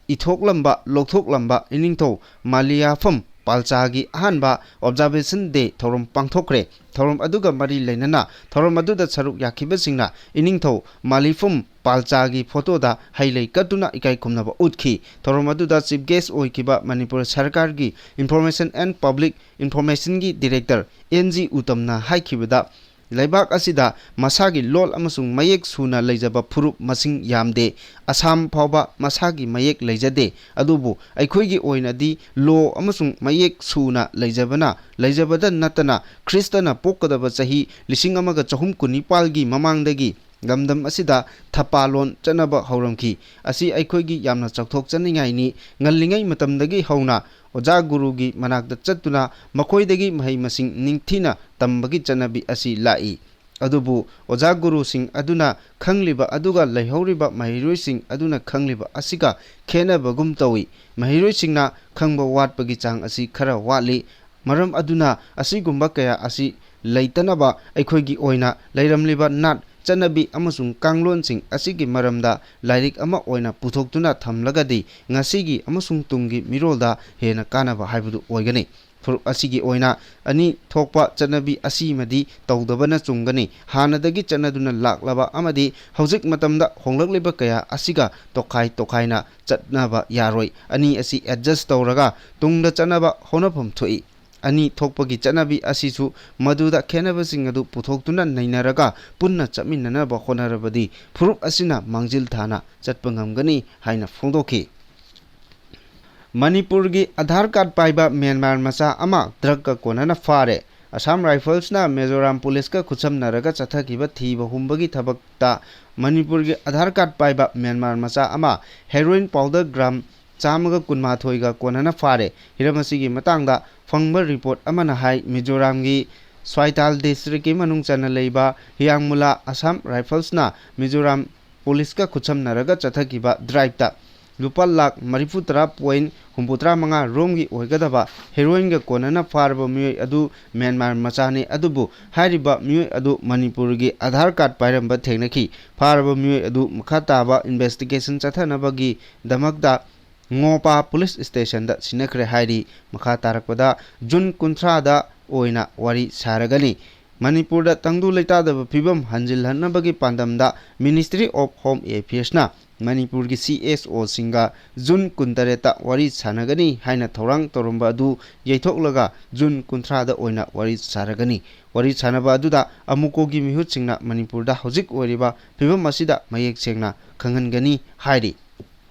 ꯏꯊꯣꯛꯂꯝꯕ, ꯂꯧꯊꯣꯛꯂꯝꯕ ꯏꯅꯤꯡꯊꯧ ꯃꯥꯂꯤꯌꯥꯐꯝ ꯄꯥꯜꯆꯥꯒꯤ ꯑꯍꯥꯟꯕ Observation Day ꯊꯧꯔꯝ ꯄꯥꯡꯊꯣꯛꯈ꯭ꯔꯦ꯫ ꯊꯧꯔꯝ ꯑꯗꯨꯒ ꯃꯔꯤ ꯂꯩꯅꯅ ꯊꯧꯔꯝ ꯑꯗꯨꯗ ꯁꯔꯨꯛ ꯌꯥꯈꯤꯕꯁꯤꯡꯅ ꯏꯅꯤꯡꯊꯧ ꯃꯥꯂꯤꯐꯝ ꯄꯥꯜꯆꯥꯒꯤ ꯐꯣꯇꯣꯗ ꯍꯩ ꯂꯩ ꯀꯠꯇꯨꯅ ꯏꯀꯥꯏ ꯈꯨꯝꯅꯕ ꯎꯠꯈꯤ꯫ ꯊꯧꯔꯝ ꯑꯗꯨꯗ Chief Guest ꯑꯣꯏꯈꯤꯕ ꯃꯅꯤꯄꯨꯔ ꯁꯔꯀꯥꯔꯒꯤ Information and Public Informationꯒꯤ Director NG ꯎꯇꯝꯅ ꯍꯥꯏꯈꯤꯕꯗ, ꯂꯩꯕꯥꯛ ꯑꯁꯤꯗ ꯃꯁꯥꯒꯤ ꯂꯣꯜ ꯑꯃꯁꯨꯡ ꯃꯌꯦꯛ ꯁꯨꯅ ꯂꯩꯖꯕ ꯐꯨꯔꯨꯞ ꯃꯁꯤꯡ ꯌꯥꯝꯗꯦ꯫ ꯑꯁꯥꯝ ꯐꯥꯎꯕ ꯃꯁꯥꯒꯤ ꯃꯌꯦꯛ ꯂꯩꯖꯗꯦ꯫ ꯑꯗꯨꯕꯨ ꯑꯩꯈꯣꯏꯒꯤ ꯑꯣꯏꯅꯗꯤ ꯂꯣ ꯑꯃꯁꯨꯡ ꯃꯌꯦꯛ ꯁꯨꯅ ꯂꯩꯖꯕꯅ, ꯂꯩꯖꯕꯗ ꯅꯠꯇꯅ ꯈ꯭ꯔꯤꯁꯇꯅ ꯄꯣꯛꯀꯗꯕ ꯆꯍꯤ ꯂꯤꯁꯤꯡ ꯑꯃꯒ ꯆꯍꯨꯝ ꯀꯨꯟꯅꯤꯄꯥꯜꯒꯤ ꯃꯃꯥꯡꯗꯒꯤ ꯂꯝꯗꯝ ꯑꯁꯤꯗ ꯊꯄꯥ ꯂꯣꯟ ꯆꯠꯅꯕ ꯍꯧꯔꯝꯈꯤ꯫ ꯑꯁꯤ ꯑꯩꯈꯣꯏꯒꯤ ꯌꯥꯝꯅ ꯆꯥꯎꯊꯣꯛꯆꯅꯤꯡꯉꯥꯏꯅꯤ꯫ ꯉꯜꯂꯤꯉꯩ ꯃꯇꯝꯗꯒꯤ ꯍꯧꯅ ꯑꯣꯖꯥ ꯒꯨꯔꯨꯒꯤ ꯃꯅꯥꯛꯇ ꯆꯠꯇꯨꯅ ꯃꯈꯣꯏꯗꯒꯤ ꯃꯍꯩ ꯃꯁꯤꯡ ꯅꯤꯡꯊꯤꯅ ꯇꯝꯕꯒꯤ ꯆꯠꯅꯕꯤ ꯑꯁꯤ ꯂꯥꯛꯏ꯫ ꯑꯗꯨꯕꯨ ꯑꯣꯖꯥ ꯒꯨꯔꯨꯁꯤꯡ ꯑꯗꯨꯅ ꯈꯪꯂꯤꯕ ꯑꯗꯨꯒ ꯂꯩꯍꯧꯔꯤꯕ ꯃꯍꯩꯔꯣꯏꯁꯤꯡ ꯑꯗꯨꯅ ꯈꯪꯂꯤꯕ ꯑꯁꯤꯒ ꯈꯦꯠꯅꯕꯒꯨꯝ ꯇꯧꯏ꯫ ꯃꯍꯩꯔꯣꯏꯁꯤꯡꯅ ꯈꯪꯕ ꯋꯥꯠꯄꯒꯤ ꯆꯥꯡ ꯑꯁꯤ ꯈꯔ ꯋꯥꯠꯂꯤ꯫ ꯃꯔꯝ ꯑꯗꯨꯅ ꯑꯁꯤꯒꯨꯝꯕ ꯀꯌꯥ ꯑꯁꯤ ꯂꯩꯇꯅꯕ ꯑꯩꯈꯣꯏꯒꯤ ꯑꯣꯏꯅ ꯂꯩꯔꯝꯂꯤꯕ ꯅꯥꯠ, ꯆꯠꯅꯕꯤ ꯑꯃꯁꯨꯡ ꯀꯥꯡꯂꯣꯟꯁꯤꯡ ꯑꯁꯤꯒꯤ ꯃꯔꯝꯗ ꯂꯥꯏꯔꯤꯛ ꯑꯃ ꯑꯣꯏꯅ ꯄꯨꯊꯣꯛꯇꯨꯅ ꯊꯝꯂꯒꯗꯤ ꯉꯁꯤꯒꯤ ꯑꯃꯁꯨꯡ ꯇꯨꯡꯒꯤ ꯃꯤꯔꯣꯜꯗ ꯍꯦꯟꯅ ꯀꯥꯟꯅꯕ ꯍꯥꯏꯕꯗꯨ ꯑꯣꯏꯒꯅꯤ꯫ ꯐꯨꯔꯨꯞ ꯑꯁꯤꯒꯤ ꯑꯣꯏꯅ ꯑꯅꯤ ꯊꯣꯛꯄ ꯆꯠꯅꯕꯤ ꯑꯁꯤꯃꯗꯤ ꯇꯧꯗꯕꯅ ꯆꯨꯝꯒꯅꯤ꯫ ꯍꯥꯟꯅꯗꯒꯤ ꯆꯠꯅꯗꯨꯅ ꯂꯥꯛꯂꯕ ꯑꯃꯗꯤ ꯍꯧꯖꯤꯛ ꯃꯇꯝꯗ ꯍꯣꯡꯂꯛꯂꯤꯕ ꯀꯌꯥ ꯑꯁꯤꯒ ꯇꯣꯈꯥꯏ ꯇꯣꯈꯥꯏꯅ ꯆꯠꯅꯕ ꯌꯥꯔꯣꯏ꯫ ꯑꯅꯤ ꯑꯁꯤ adjust ꯇꯧꯔꯒ ꯇꯨꯡꯗ ꯆꯠꯅꯕ ꯍꯣꯠꯅꯐꯝ ꯊꯣꯛꯏ꯫ ꯑꯅꯤ ꯊꯣꯛꯄꯒꯤ ꯆꯠꯅꯕꯤ ꯑꯁꯤꯁꯨ ꯃꯗꯨꯗ ꯈꯦꯠꯅꯕꯁꯤꯡ ꯑꯗꯨ ꯄꯨꯊꯣꯛꯇꯨꯅ ꯅꯩꯅꯔꯒ ꯄꯨꯟꯅ ꯆꯠꯃꯤꯟꯅꯅꯕ ꯍꯣꯠꯅꯔꯕꯗꯤ ꯐꯨꯔꯨꯞ ꯑꯁꯤꯅ ꯃꯥꯡꯖꯤꯜ ꯊꯥꯅ ꯆꯠꯄ ꯉꯝꯒꯅꯤ ꯍꯥꯏꯅ ꯐꯣꯡꯗꯣꯛꯈꯤ꯫ ꯃꯅꯤꯄꯨꯔꯒꯤ ꯑꯙꯥꯔ ꯀꯥꯔꯗ ꯄꯥꯏꯕ ꯃ꯭ꯌꯥꯟꯃꯥꯔ ꯃꯆꯥ ꯑꯃ ꯗ꯭ꯔꯒꯀ ꯀꯣꯟꯅꯅ ꯐꯥꯔꯦ꯫ ꯑꯁꯥꯝ ꯔꯥꯏꯐꯜꯁꯅ ꯃꯤꯖꯣꯔꯥꯝ ꯄꯨꯂꯤꯁꯀ ꯈꯨꯠꯁꯝꯅꯔꯒ ꯆꯠꯊꯈꯤꯕ ꯊꯤꯕ ꯍꯨꯝꯕꯒꯤ ꯊꯕꯛꯇ ꯃꯅꯤꯄꯨꯔꯒꯤ ꯑꯙꯥꯔ ꯀꯥꯔꯗ ꯄꯥꯏꯕ ꯃ꯭ꯌꯥꯟꯃꯥꯔ ꯃꯆꯥ ꯑꯃ ꯍꯦꯔꯣꯏꯟ ꯄꯥꯎꯗꯔ ꯒ꯭ꯔꯥꯝ ꯆꯥꯝꯃꯒ ꯀꯨꯟꯃꯥꯊꯣꯏꯒ ꯀꯣꯟꯅꯅ ꯐꯥꯔꯦ꯫ ꯍꯤꯔꯝ ꯑꯁꯤꯒꯤ ꯃꯇꯥꯡꯗ ꯐꯪꯕ ꯔꯤꯄꯣꯔꯠ ꯑꯃꯅ ꯍꯥꯏ, ꯃꯤꯖꯣꯔꯥꯝꯒꯤ ꯁ꯭ꯋꯥꯏꯇꯥꯜ ꯗꯤꯁꯇ꯭ꯔꯤꯛꯀꯤ ꯃꯅꯨꯡ ꯆꯟꯅ ꯂꯩꯕ ꯍꯤꯌꯥꯡꯃꯨꯂꯥ ꯑꯁꯥꯝ ꯔꯥꯏꯐꯜꯁꯅ ꯃꯤꯖꯣꯔꯥꯝ ꯄꯨꯂꯤꯁꯀ ꯈꯨꯠꯁꯝꯅꯔꯒ ꯆꯠꯊꯈꯤꯕ ꯗ꯭ꯔꯥꯏꯚꯇ ꯂꯨꯄꯥ ꯂꯥꯈ ꯃꯔꯤꯐꯨ ꯇꯔꯥ ꯄꯣꯏꯟ ꯍꯨꯝꯐꯨꯇꯔꯥ ꯃꯉꯥ ꯔꯣꯝꯒꯤ ꯑꯣꯏꯒꯗꯕ ꯍꯦꯔꯣꯏꯟꯒ ꯀꯣꯟꯅꯅ ꯐꯥꯔꯕ ꯃꯤꯑꯣꯏ ꯑꯗꯨ ꯃ꯭ꯌꯥꯟꯃꯥꯔ ꯃꯆꯥꯅꯤ꯫ ꯑꯗꯨꯕꯨ ꯍꯥꯏꯔꯤꯕ ꯃꯤꯑꯣꯏ ꯑꯗꯨ ꯃꯅꯤꯄꯨꯔꯒꯤ ꯑꯙꯥꯔ ꯀꯥꯔꯗ ꯄꯥꯏꯔꯝꯕ ꯊꯦꯡꯅꯈꯤ꯫ ꯐꯥꯔꯕ ꯃꯤꯑꯣꯏ ꯑꯗꯨ ꯃꯈꯥ ꯇꯥꯕ ꯏꯟꯚꯦꯁꯇꯤꯒꯦꯁꯟ ꯆꯠꯊꯅꯕꯒꯤꯗꯃꯛꯇ ꯉꯣꯄꯥ ꯄꯨꯂꯤꯁ ꯁ꯭ꯇꯦꯁꯟꯗ ꯁꯤꯟꯅꯈ꯭ꯔꯦ ꯍꯥꯏꯔꯤ꯫ ꯃꯈꯥ ꯇꯥꯔꯛꯄꯗ ꯖꯨꯟ ꯀꯨꯟꯊ꯭ꯔꯥꯗ ꯑꯣꯏꯅ ꯋꯥꯔꯤ ꯁꯥꯔꯒꯅꯤ꯫ ꯃꯅꯤꯄꯨꯔꯗ ꯇꯪꯗꯨ ꯂꯩꯇꯥꯗꯕ ꯐꯤꯕꯝ ꯍꯟꯖꯤꯜꯍꯟꯅꯕꯒꯤ ꯄꯥꯟꯗꯝꯗ Ministry of Home Affairsꯅ ꯃꯅꯤꯄꯨꯔꯒꯤ C S Oꯁꯤꯡꯒ ꯖꯨꯟ ꯀꯨꯟꯇꯔꯦꯠꯇ ꯋꯥꯔꯤ ꯁꯥꯟꯅꯒꯅꯤ ꯍꯥꯏꯅ ꯊꯧꯔꯥꯡ ꯇꯧꯔꯝꯕ ꯑꯗꯨ ꯌꯩꯊꯣꯛꯂꯒ ꯖꯨꯟ ꯀꯨꯟꯊ꯭ꯔꯥꯗ ꯑꯣꯏꯅ ꯋꯥꯔꯤ ꯁꯥꯔꯒꯅꯤ꯫ ꯋꯥꯔꯤ ꯁꯥꯟꯅꯕ ꯑꯗꯨꯗ ꯑꯃꯨꯀꯣꯒꯤ ꯃꯤꯍꯨꯠꯁꯤꯡꯅ ꯃꯅꯤꯄꯨꯔꯗ ꯍꯧꯖꯤꯛ ꯑꯣꯏꯔꯤꯕ ꯐꯤꯕꯝ ꯑꯁꯤꯗ ꯃꯌꯦꯛ ꯁꯦꯡꯅ ꯈꯪꯍꯟꯒꯅꯤ ꯍꯥꯏꯔꯤ꯫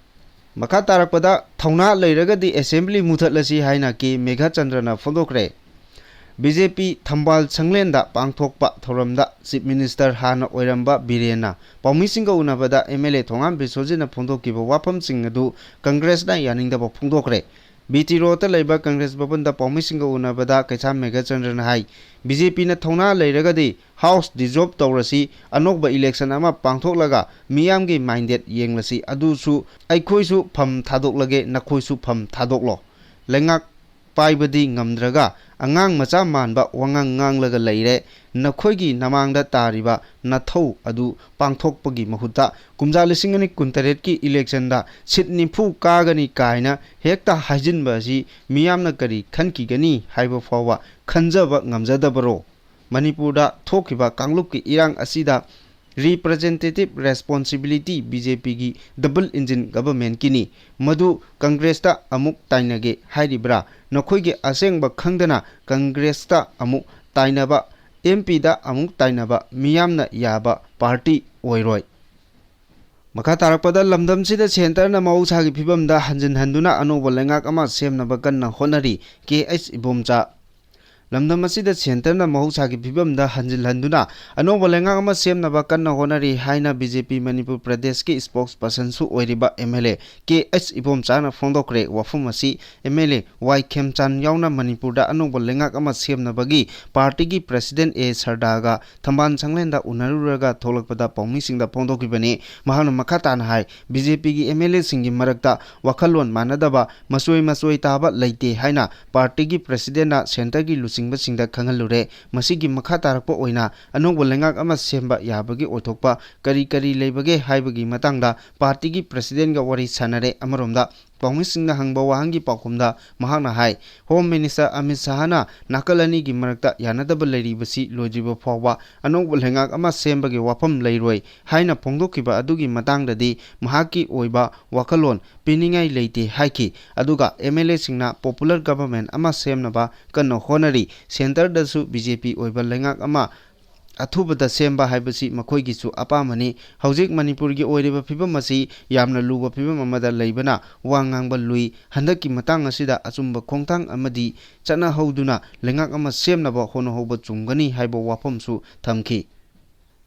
ꯃꯈꯥ ꯇꯥꯔꯛꯄꯗ ꯊꯧꯅꯥ ꯂꯩꯔꯒꯗꯤ ꯑꯦꯁꯦꯝꯕ꯭ꯂꯤ ꯃꯨꯊꯠꯂꯁꯤ ꯍꯥꯏꯅ ꯀꯦ ꯃꯦꯘꯆꯟꯗ꯭ꯔꯅ ꯐꯣꯡꯗꯣꯛꯈ꯭ꯔꯦ꯫ B J P ꯊꯝꯕꯥꯜ ꯁꯪꯂꯦꯟꯗ ꯄꯥꯡꯊꯣꯛꯄ ꯊꯧꯔꯝꯗ Chief Minister ꯍꯥꯟꯅ ꯑꯣꯏꯔꯝꯕ ꯕꯤꯔꯦꯟꯅ ꯄꯥꯎꯃꯤꯁꯤꯡꯒ ꯎꯅꯕꯗ M L A ꯊꯣꯉꯥꯝ ꯕꯤꯁ꯭ꯋꯖꯤꯠꯅ ꯐꯣꯡꯗꯣꯛꯈꯤꯕ ꯋꯥꯐꯝꯁꯤꯡ ꯑꯗꯨ ꯀꯪꯒ꯭ꯔꯦꯁꯅ ꯌꯥꯅꯤꯡꯗꯕ ꯐꯣꯡꯗꯣꯛꯈ꯭ꯔꯦ꯫ B T Roadꯇ ꯂꯩꯕ ꯀꯪꯒ꯭ꯔꯦꯁ ꯚꯕꯟꯗ ꯄꯥꯎꯃꯤꯁꯤꯡꯒ ꯎꯅꯕꯗ ꯀꯩꯁꯥꯝ ꯃꯦꯘꯆꯟꯗ꯭ꯔꯅ ꯍꯥꯏ, B J Pꯅ ꯊꯧꯅꯥ ꯂꯩꯔꯒꯗꯤ House dissolve ꯇꯧꯔꯁꯤ, ꯑꯅꯧꯕ election ꯑꯃ ꯄꯥꯡꯊꯣꯛꯂꯒ ꯃꯤꯌꯥꯝꯒꯤ ꯃꯥꯏꯟꯗꯦꯠ ꯌꯦꯡꯂꯁꯤ꯫ ꯑꯗꯨꯁꯨ ꯑꯩꯈꯣꯏꯁꯨ ꯐꯝ ꯊꯥꯗꯣꯛꯂꯒꯦ, ꯅꯈꯣꯏꯁꯨ ꯐꯝ ꯊꯥꯗꯣꯛꯂꯣ꯫ ꯂꯩꯉꯥꯛ ꯄꯥꯏꯕꯗꯤ ꯉꯝꯗ꯭ꯔꯒ ꯑꯉꯥꯡ ꯃꯆꯥ ꯃꯥꯟꯕ ꯋꯥꯉꯥꯡ ꯉꯥꯡꯂꯒ ꯂꯩꯔꯦ꯫ ꯅꯈꯣꯏꯒꯤ ꯅꯃꯥꯡꯗ ꯇꯥꯔꯤꯕ ꯅꯊꯧ ꯑꯗꯨ ꯄꯥꯡꯊꯣꯛꯄꯒꯤ ꯃꯍꯨꯠꯇ ꯀꯨꯝꯖꯥ ꯂꯤꯁꯤꯡ ꯑꯅꯤ ꯀꯨꯟꯇꯔꯦꯠꯀꯤ ꯏꯂꯦꯛꯁꯟꯗ ꯁꯤꯠ ꯅꯤꯐꯨ ꯀꯥꯒꯅꯤ ꯀꯥꯏꯅ ꯍꯦꯛꯇ ꯍꯥꯏꯖꯤꯟꯕ ꯑꯁꯤ ꯃꯤꯌꯥꯝꯅ ꯀꯔꯤ ꯈꯟꯈꯤꯒꯅꯤ ꯍꯥꯏꯕ ꯐꯥꯎꯕ ꯈꯟꯖꯕ ꯉꯝꯖꯗꯕꯔꯣ? ꯃꯅꯤꯄꯨꯔꯗ ꯊꯣꯛꯈꯤꯕ ꯀꯥꯡꯂꯨꯞꯀꯤ ꯏꯔꯥꯡ ꯑꯁꯤꯗ representative responsibility BJPꯒꯤ double engine governmentꯀꯤꯅꯤ꯫ ꯃꯗꯨ ꯀꯪꯒ꯭ꯔꯦꯁꯇ ꯑꯃꯨꯛ ꯇꯥꯏꯅꯒꯦ ꯍꯥꯏꯔꯤꯕ꯭ꯔꯥ? ꯅꯈꯣꯏꯒꯤ ꯑꯁꯦꯡꯕ ꯈꯪꯗꯅ ꯀꯪꯒ꯭ꯔꯦꯁꯇ ꯑꯃꯨꯛ ꯇꯥꯏꯅꯕ, MPꯗ ꯑꯃꯨꯛ ꯇꯥꯏꯅꯕ ꯃꯤꯌꯥꯝꯅ ꯌꯥꯕ ꯄꯥꯔꯇꯤ ꯑꯣꯏꯔꯣꯏ꯫ ꯃꯈꯥ ꯇꯥꯔꯛꯄꯗ, ꯂꯝꯗꯝꯁꯤꯗ ꯁꯦꯟꯇꯔꯅ ꯃꯍꯧꯁꯥꯒꯤ ꯐꯤꯕꯝꯗ ꯍꯟꯖꯤꯟꯍꯟꯗꯨꯅ ꯑꯅꯧꯕ ꯂꯩꯉꯥꯛ ꯑꯃ ꯁꯦꯝꯅꯕ ꯀꯟꯅ ꯍꯣꯠꯅꯔꯤ, ꯀꯦ ꯑꯩꯆ ꯏꯕꯣꯝꯆꯥ꯫ ꯂꯝꯗꯝ ꯑꯁꯤꯗ ꯁꯦꯟꯇꯔꯅ ꯃꯍꯧꯁꯥꯒꯤ ꯐꯤꯕꯝꯗ ꯍꯟꯖꯤꯜꯍꯟꯗꯨꯅ ꯑꯅꯧꯕ ꯂꯩꯉꯥꯛ ꯑꯃ ꯁꯦꯝꯅꯕ ꯀꯟꯅ ꯍꯣꯠꯅꯔꯤ ꯍꯥꯏꯅ BJP ꯃꯅꯤꯄꯨꯔ ꯄ꯭ꯔꯗꯦꯁꯀꯤ spokespersonꯁꯨ ꯑꯣꯏꯔꯤꯕ MLA ꯀꯦ ꯑꯩꯆ ꯏꯕꯣꯝꯆꯥꯅ ꯐꯣꯡꯗꯣꯛꯈ꯭ꯔꯦ꯫ ꯋꯥꯐꯝ ꯑꯁꯤ MLA ꯋꯥꯏ ꯈꯦꯝꯆꯥꯟ ꯌꯥꯎꯅ ꯃꯅꯤꯄꯨꯔꯗ ꯑꯅꯧꯕ ꯂꯩꯉꯥꯛ ꯑꯃ ꯁꯦꯝꯅꯕꯒꯤ ꯄꯥꯔꯇꯤꯒꯤ president ꯑꯦ ꯁꯔꯗꯥꯒ ꯊꯝꯕꯥꯜ ꯁꯪꯂꯦꯟꯗ ꯎꯅꯔꯨꯔꯒ ꯊꯣꯛꯂꯛꯄꯗ ꯄꯥꯎꯃꯤꯁꯤꯡꯗ ꯐꯣꯡꯗꯣꯛꯈꯤꯕꯅꯤ꯫ ꯃꯍꯥꯛꯅ ꯃꯈꯥ ꯇꯥꯅ ꯍꯥꯏ, BJPꯒꯤ MLAꯁꯤꯡꯒꯤ ꯃꯔꯛꯇ ꯋꯥꯈꯜꯂꯣꯟ ꯃꯥꯟꯅꯗꯕ, ꯃꯆꯣꯏ ꯃꯆꯣꯏ ꯇꯥꯕ ꯂꯩꯇꯦ ꯍꯥꯏꯅ ꯄꯥꯔꯇꯤꯒꯤ presidentꯅ ꯁꯦꯟꯇꯔꯒꯤ ꯂꯨꯆꯤꯡꯕꯁꯤꯡꯗ ꯈꯪꯍꯜꯂꯨꯔꯦ꯫ ꯃꯁꯤꯒꯤ ꯃꯈꯥ ꯇꯥꯔꯛꯄ ꯑꯣꯏꯅ ꯑꯅꯧꯕ ꯂꯩꯉꯥꯛ ꯑꯃ ꯁꯦꯝꯕ ꯌꯥꯕꯒꯤ ꯑꯣꯏꯊꯣꯛꯄ ꯀꯔꯤ ꯀꯔꯤ ꯂꯩꯕꯒꯦ ꯍꯥꯏꯕꯒꯤ ꯃꯇꯥꯡꯗ ꯄꯥꯔꯇꯤꯒꯤ presidentꯒ ꯋꯥꯔꯤ ꯁꯥꯟꯅꯔꯦ꯫ ꯑꯃꯔꯣꯝꯗ ꯄꯥꯎꯃꯤꯁꯤꯡꯅ ꯍꯪꯕ ꯋꯥꯍꯪꯒꯤ ꯄꯥꯎꯈꯨꯝꯗ ꯃꯍꯥꯛꯅ ꯍꯥꯏ, Home Minister ꯑꯃꯤꯠ ꯁꯍꯥꯅ ꯅꯥꯀꯜ ꯑꯅꯤꯒꯤ ꯃꯔꯛꯇ ꯌꯥꯅꯗꯕ ꯂꯩꯔꯤꯕꯁꯤ ꯂꯣꯏꯗ꯭ꯔꯤꯕ ꯐꯥꯎꯕ ꯑꯅꯧꯕ ꯂꯩꯉꯥꯛ ꯑꯃ ꯁꯦꯝꯕꯒꯤ ꯋꯥꯐꯝ ꯂꯩꯔꯣꯏ ꯍꯥꯏꯅ ꯐꯣꯡꯗꯣꯛꯈꯤꯕ ꯑꯗꯨꯒꯤ ꯃꯇꯥꯡꯗꯗꯤ ꯃꯍꯥꯛꯀꯤ ꯑꯣꯏꯕ ꯋꯥꯈꯜꯂꯣꯟ ꯄꯤꯅꯤꯡꯉꯥꯏ ꯂꯩꯇꯦ ꯍꯥꯏꯈꯤ꯫ ꯑꯗꯨꯒ MLAꯁꯤꯡꯅ popular government ꯑꯃ ꯁꯦꯝꯅꯕ ꯀꯟꯅ ꯍꯣꯠꯅꯔꯤ꯫ ꯁꯦꯟꯇꯔꯗꯁꯨ BJP ꯑꯣꯏꯕ ꯂꯩꯉꯥꯛ ꯑꯃ ꯑꯊꯨꯕꯗ ꯁꯦꯝꯕ ꯍꯥꯏꯕꯁꯤ ꯃꯈꯣꯏꯒꯤꯁꯨ ꯑꯄꯥꯝꯕꯅꯤ꯫ ꯍꯧꯖꯤꯛ ꯃꯅꯤꯄꯨꯔꯒꯤ ꯑꯣꯏꯔꯤꯕ ꯐꯤꯕꯝ ꯑꯁꯤ ꯌꯥꯝꯅ ꯂꯨꯕ ꯐꯤꯕꯝ ꯑꯃꯗ ꯂꯩꯕꯅ ꯋꯥ ꯉꯥꯡꯕ ꯂꯨꯏ꯫ ꯍꯟꯗꯛꯀꯤ ꯃꯇꯥꯡ ꯑꯁꯤꯗ ꯑꯆꯨꯝꯕ ꯈꯣꯡꯊꯥꯡ ꯑꯃꯗꯤ ꯆꯠꯅꯍꯧꯗꯨꯅ ꯂꯩꯉꯥꯛ ꯑꯃ ꯁꯦꯝꯅꯕ ꯍꯣꯠꯅꯍꯧꯕ ꯆꯨꯝꯒꯅꯤ ꯍꯥꯏꯕ ꯋꯥꯐꯝꯁꯨ ꯊꯝꯈꯤ꯫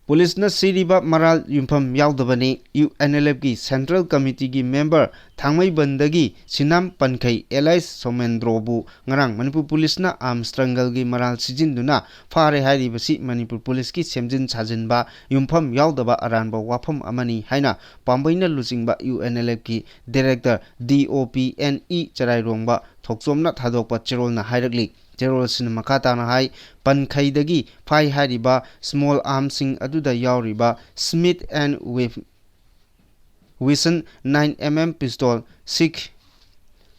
ꯄꯨꯂꯤꯁꯅ ꯁꯤꯔꯤꯕ ꯃꯔꯥꯜ ꯌꯨꯝꯐꯝ ꯌꯥꯎꯗꯕꯅꯤ꯫ UNLFꯀꯤ Central Committeeꯒꯤ member ꯊꯥꯡꯃꯩꯕꯟꯗꯒꯤ ꯁꯤꯅꯥꯝ ꯄꯟꯈꯩ alias ꯁꯣꯃꯦꯟꯗ꯭ꯔꯣꯕꯨ ꯉꯔꯥꯡ ꯃꯅꯤꯄꯨꯔ ꯄꯨꯂꯤꯁꯅ armed struggleꯒꯤ ꯃꯔꯥꯜ ꯁꯤꯖꯤꯟꯗꯨꯅ ꯐꯥꯔꯦ ꯍꯥꯏꯔꯤꯕꯁꯤ ꯃꯅꯤꯄꯨꯔ ꯄꯨꯂꯤꯁꯀꯤ ꯁꯦꯝꯖꯤꯟ ꯁꯥꯖꯤꯟꯕ, ꯌꯨꯝꯐꯝ ꯌꯥꯎꯗꯕ ꯑꯔꯥꯟꯕ ꯋꯥꯐꯝ ꯑꯃꯅꯤ ꯍꯥꯏꯅ ꯄꯥꯝꯕꯩꯅ ꯂꯨꯆꯤꯡꯕ UNLFꯀꯤ director DOPNE ꯆꯔꯥꯏꯔꯣꯡꯕ ꯊꯣꯛꯆꯣꯝꯅ ꯊꯥꯗꯣꯛꯄ ꯆꯦꯔꯣꯜꯅ ꯍꯥꯏꯔꯛꯂꯤ꯫ ꯍꯦꯔꯣꯜꯁꯤꯅ ꯃꯈꯥ ꯇꯥꯅ ꯍꯥꯏ, ꯄꯟꯈꯩꯗꯒꯤ ꯐꯥꯏ ꯍꯥꯏꯔꯤꯕ small armꯁꯤꯡ ꯑꯗꯨꯗ ꯌꯥꯎꯔꯤꯕ Smith and Wes-, Wesson nine M M pistol, Sig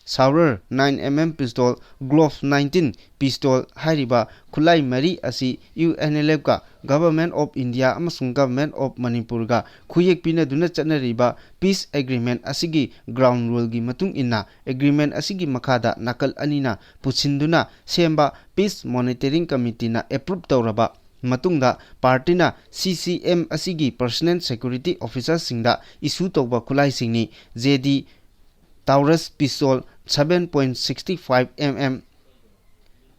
Sauer nine M M pistol, Glock nineteen pistol ꯍꯥꯏꯔꯤꯕ ꯈꯨꯠꯂꯥꯏ ꯃꯔꯤ ꯑꯁꯤ U N L Fꯀ Government of India ꯑꯃꯁꯨꯡ Government of ꯃꯅꯤꯄꯨꯔꯒ ꯈꯨꯌꯦꯛ ꯄꯤꯅꯗꯨꯅ ꯆꯠꯅꯔꯤꯕ peace agreement ꯑꯁꯤꯒꯤ ground ruleꯒꯤ ꯃꯇꯨꯡ ꯏꯟꯅ agreement ꯑꯁꯤꯒꯤ ꯃꯈꯥꯗ ꯅꯥꯀꯜ ꯑꯅꯤꯅ ꯄꯨꯁꯤꯟꯗꯨꯅ ꯁꯦꯝꯕ Peace Monitoring Committeeꯅ approve ꯇꯧꯔꯕ ꯃꯇꯨꯡꯗ partyꯅ C C M ꯑꯁꯤꯒꯤ personal security officerꯁꯤꯡꯗ issue ꯇꯧꯕ ꯈꯨꯠꯂꯥꯏꯁꯤꯡꯅꯤ: J D Taurus pistol seven point six five M M,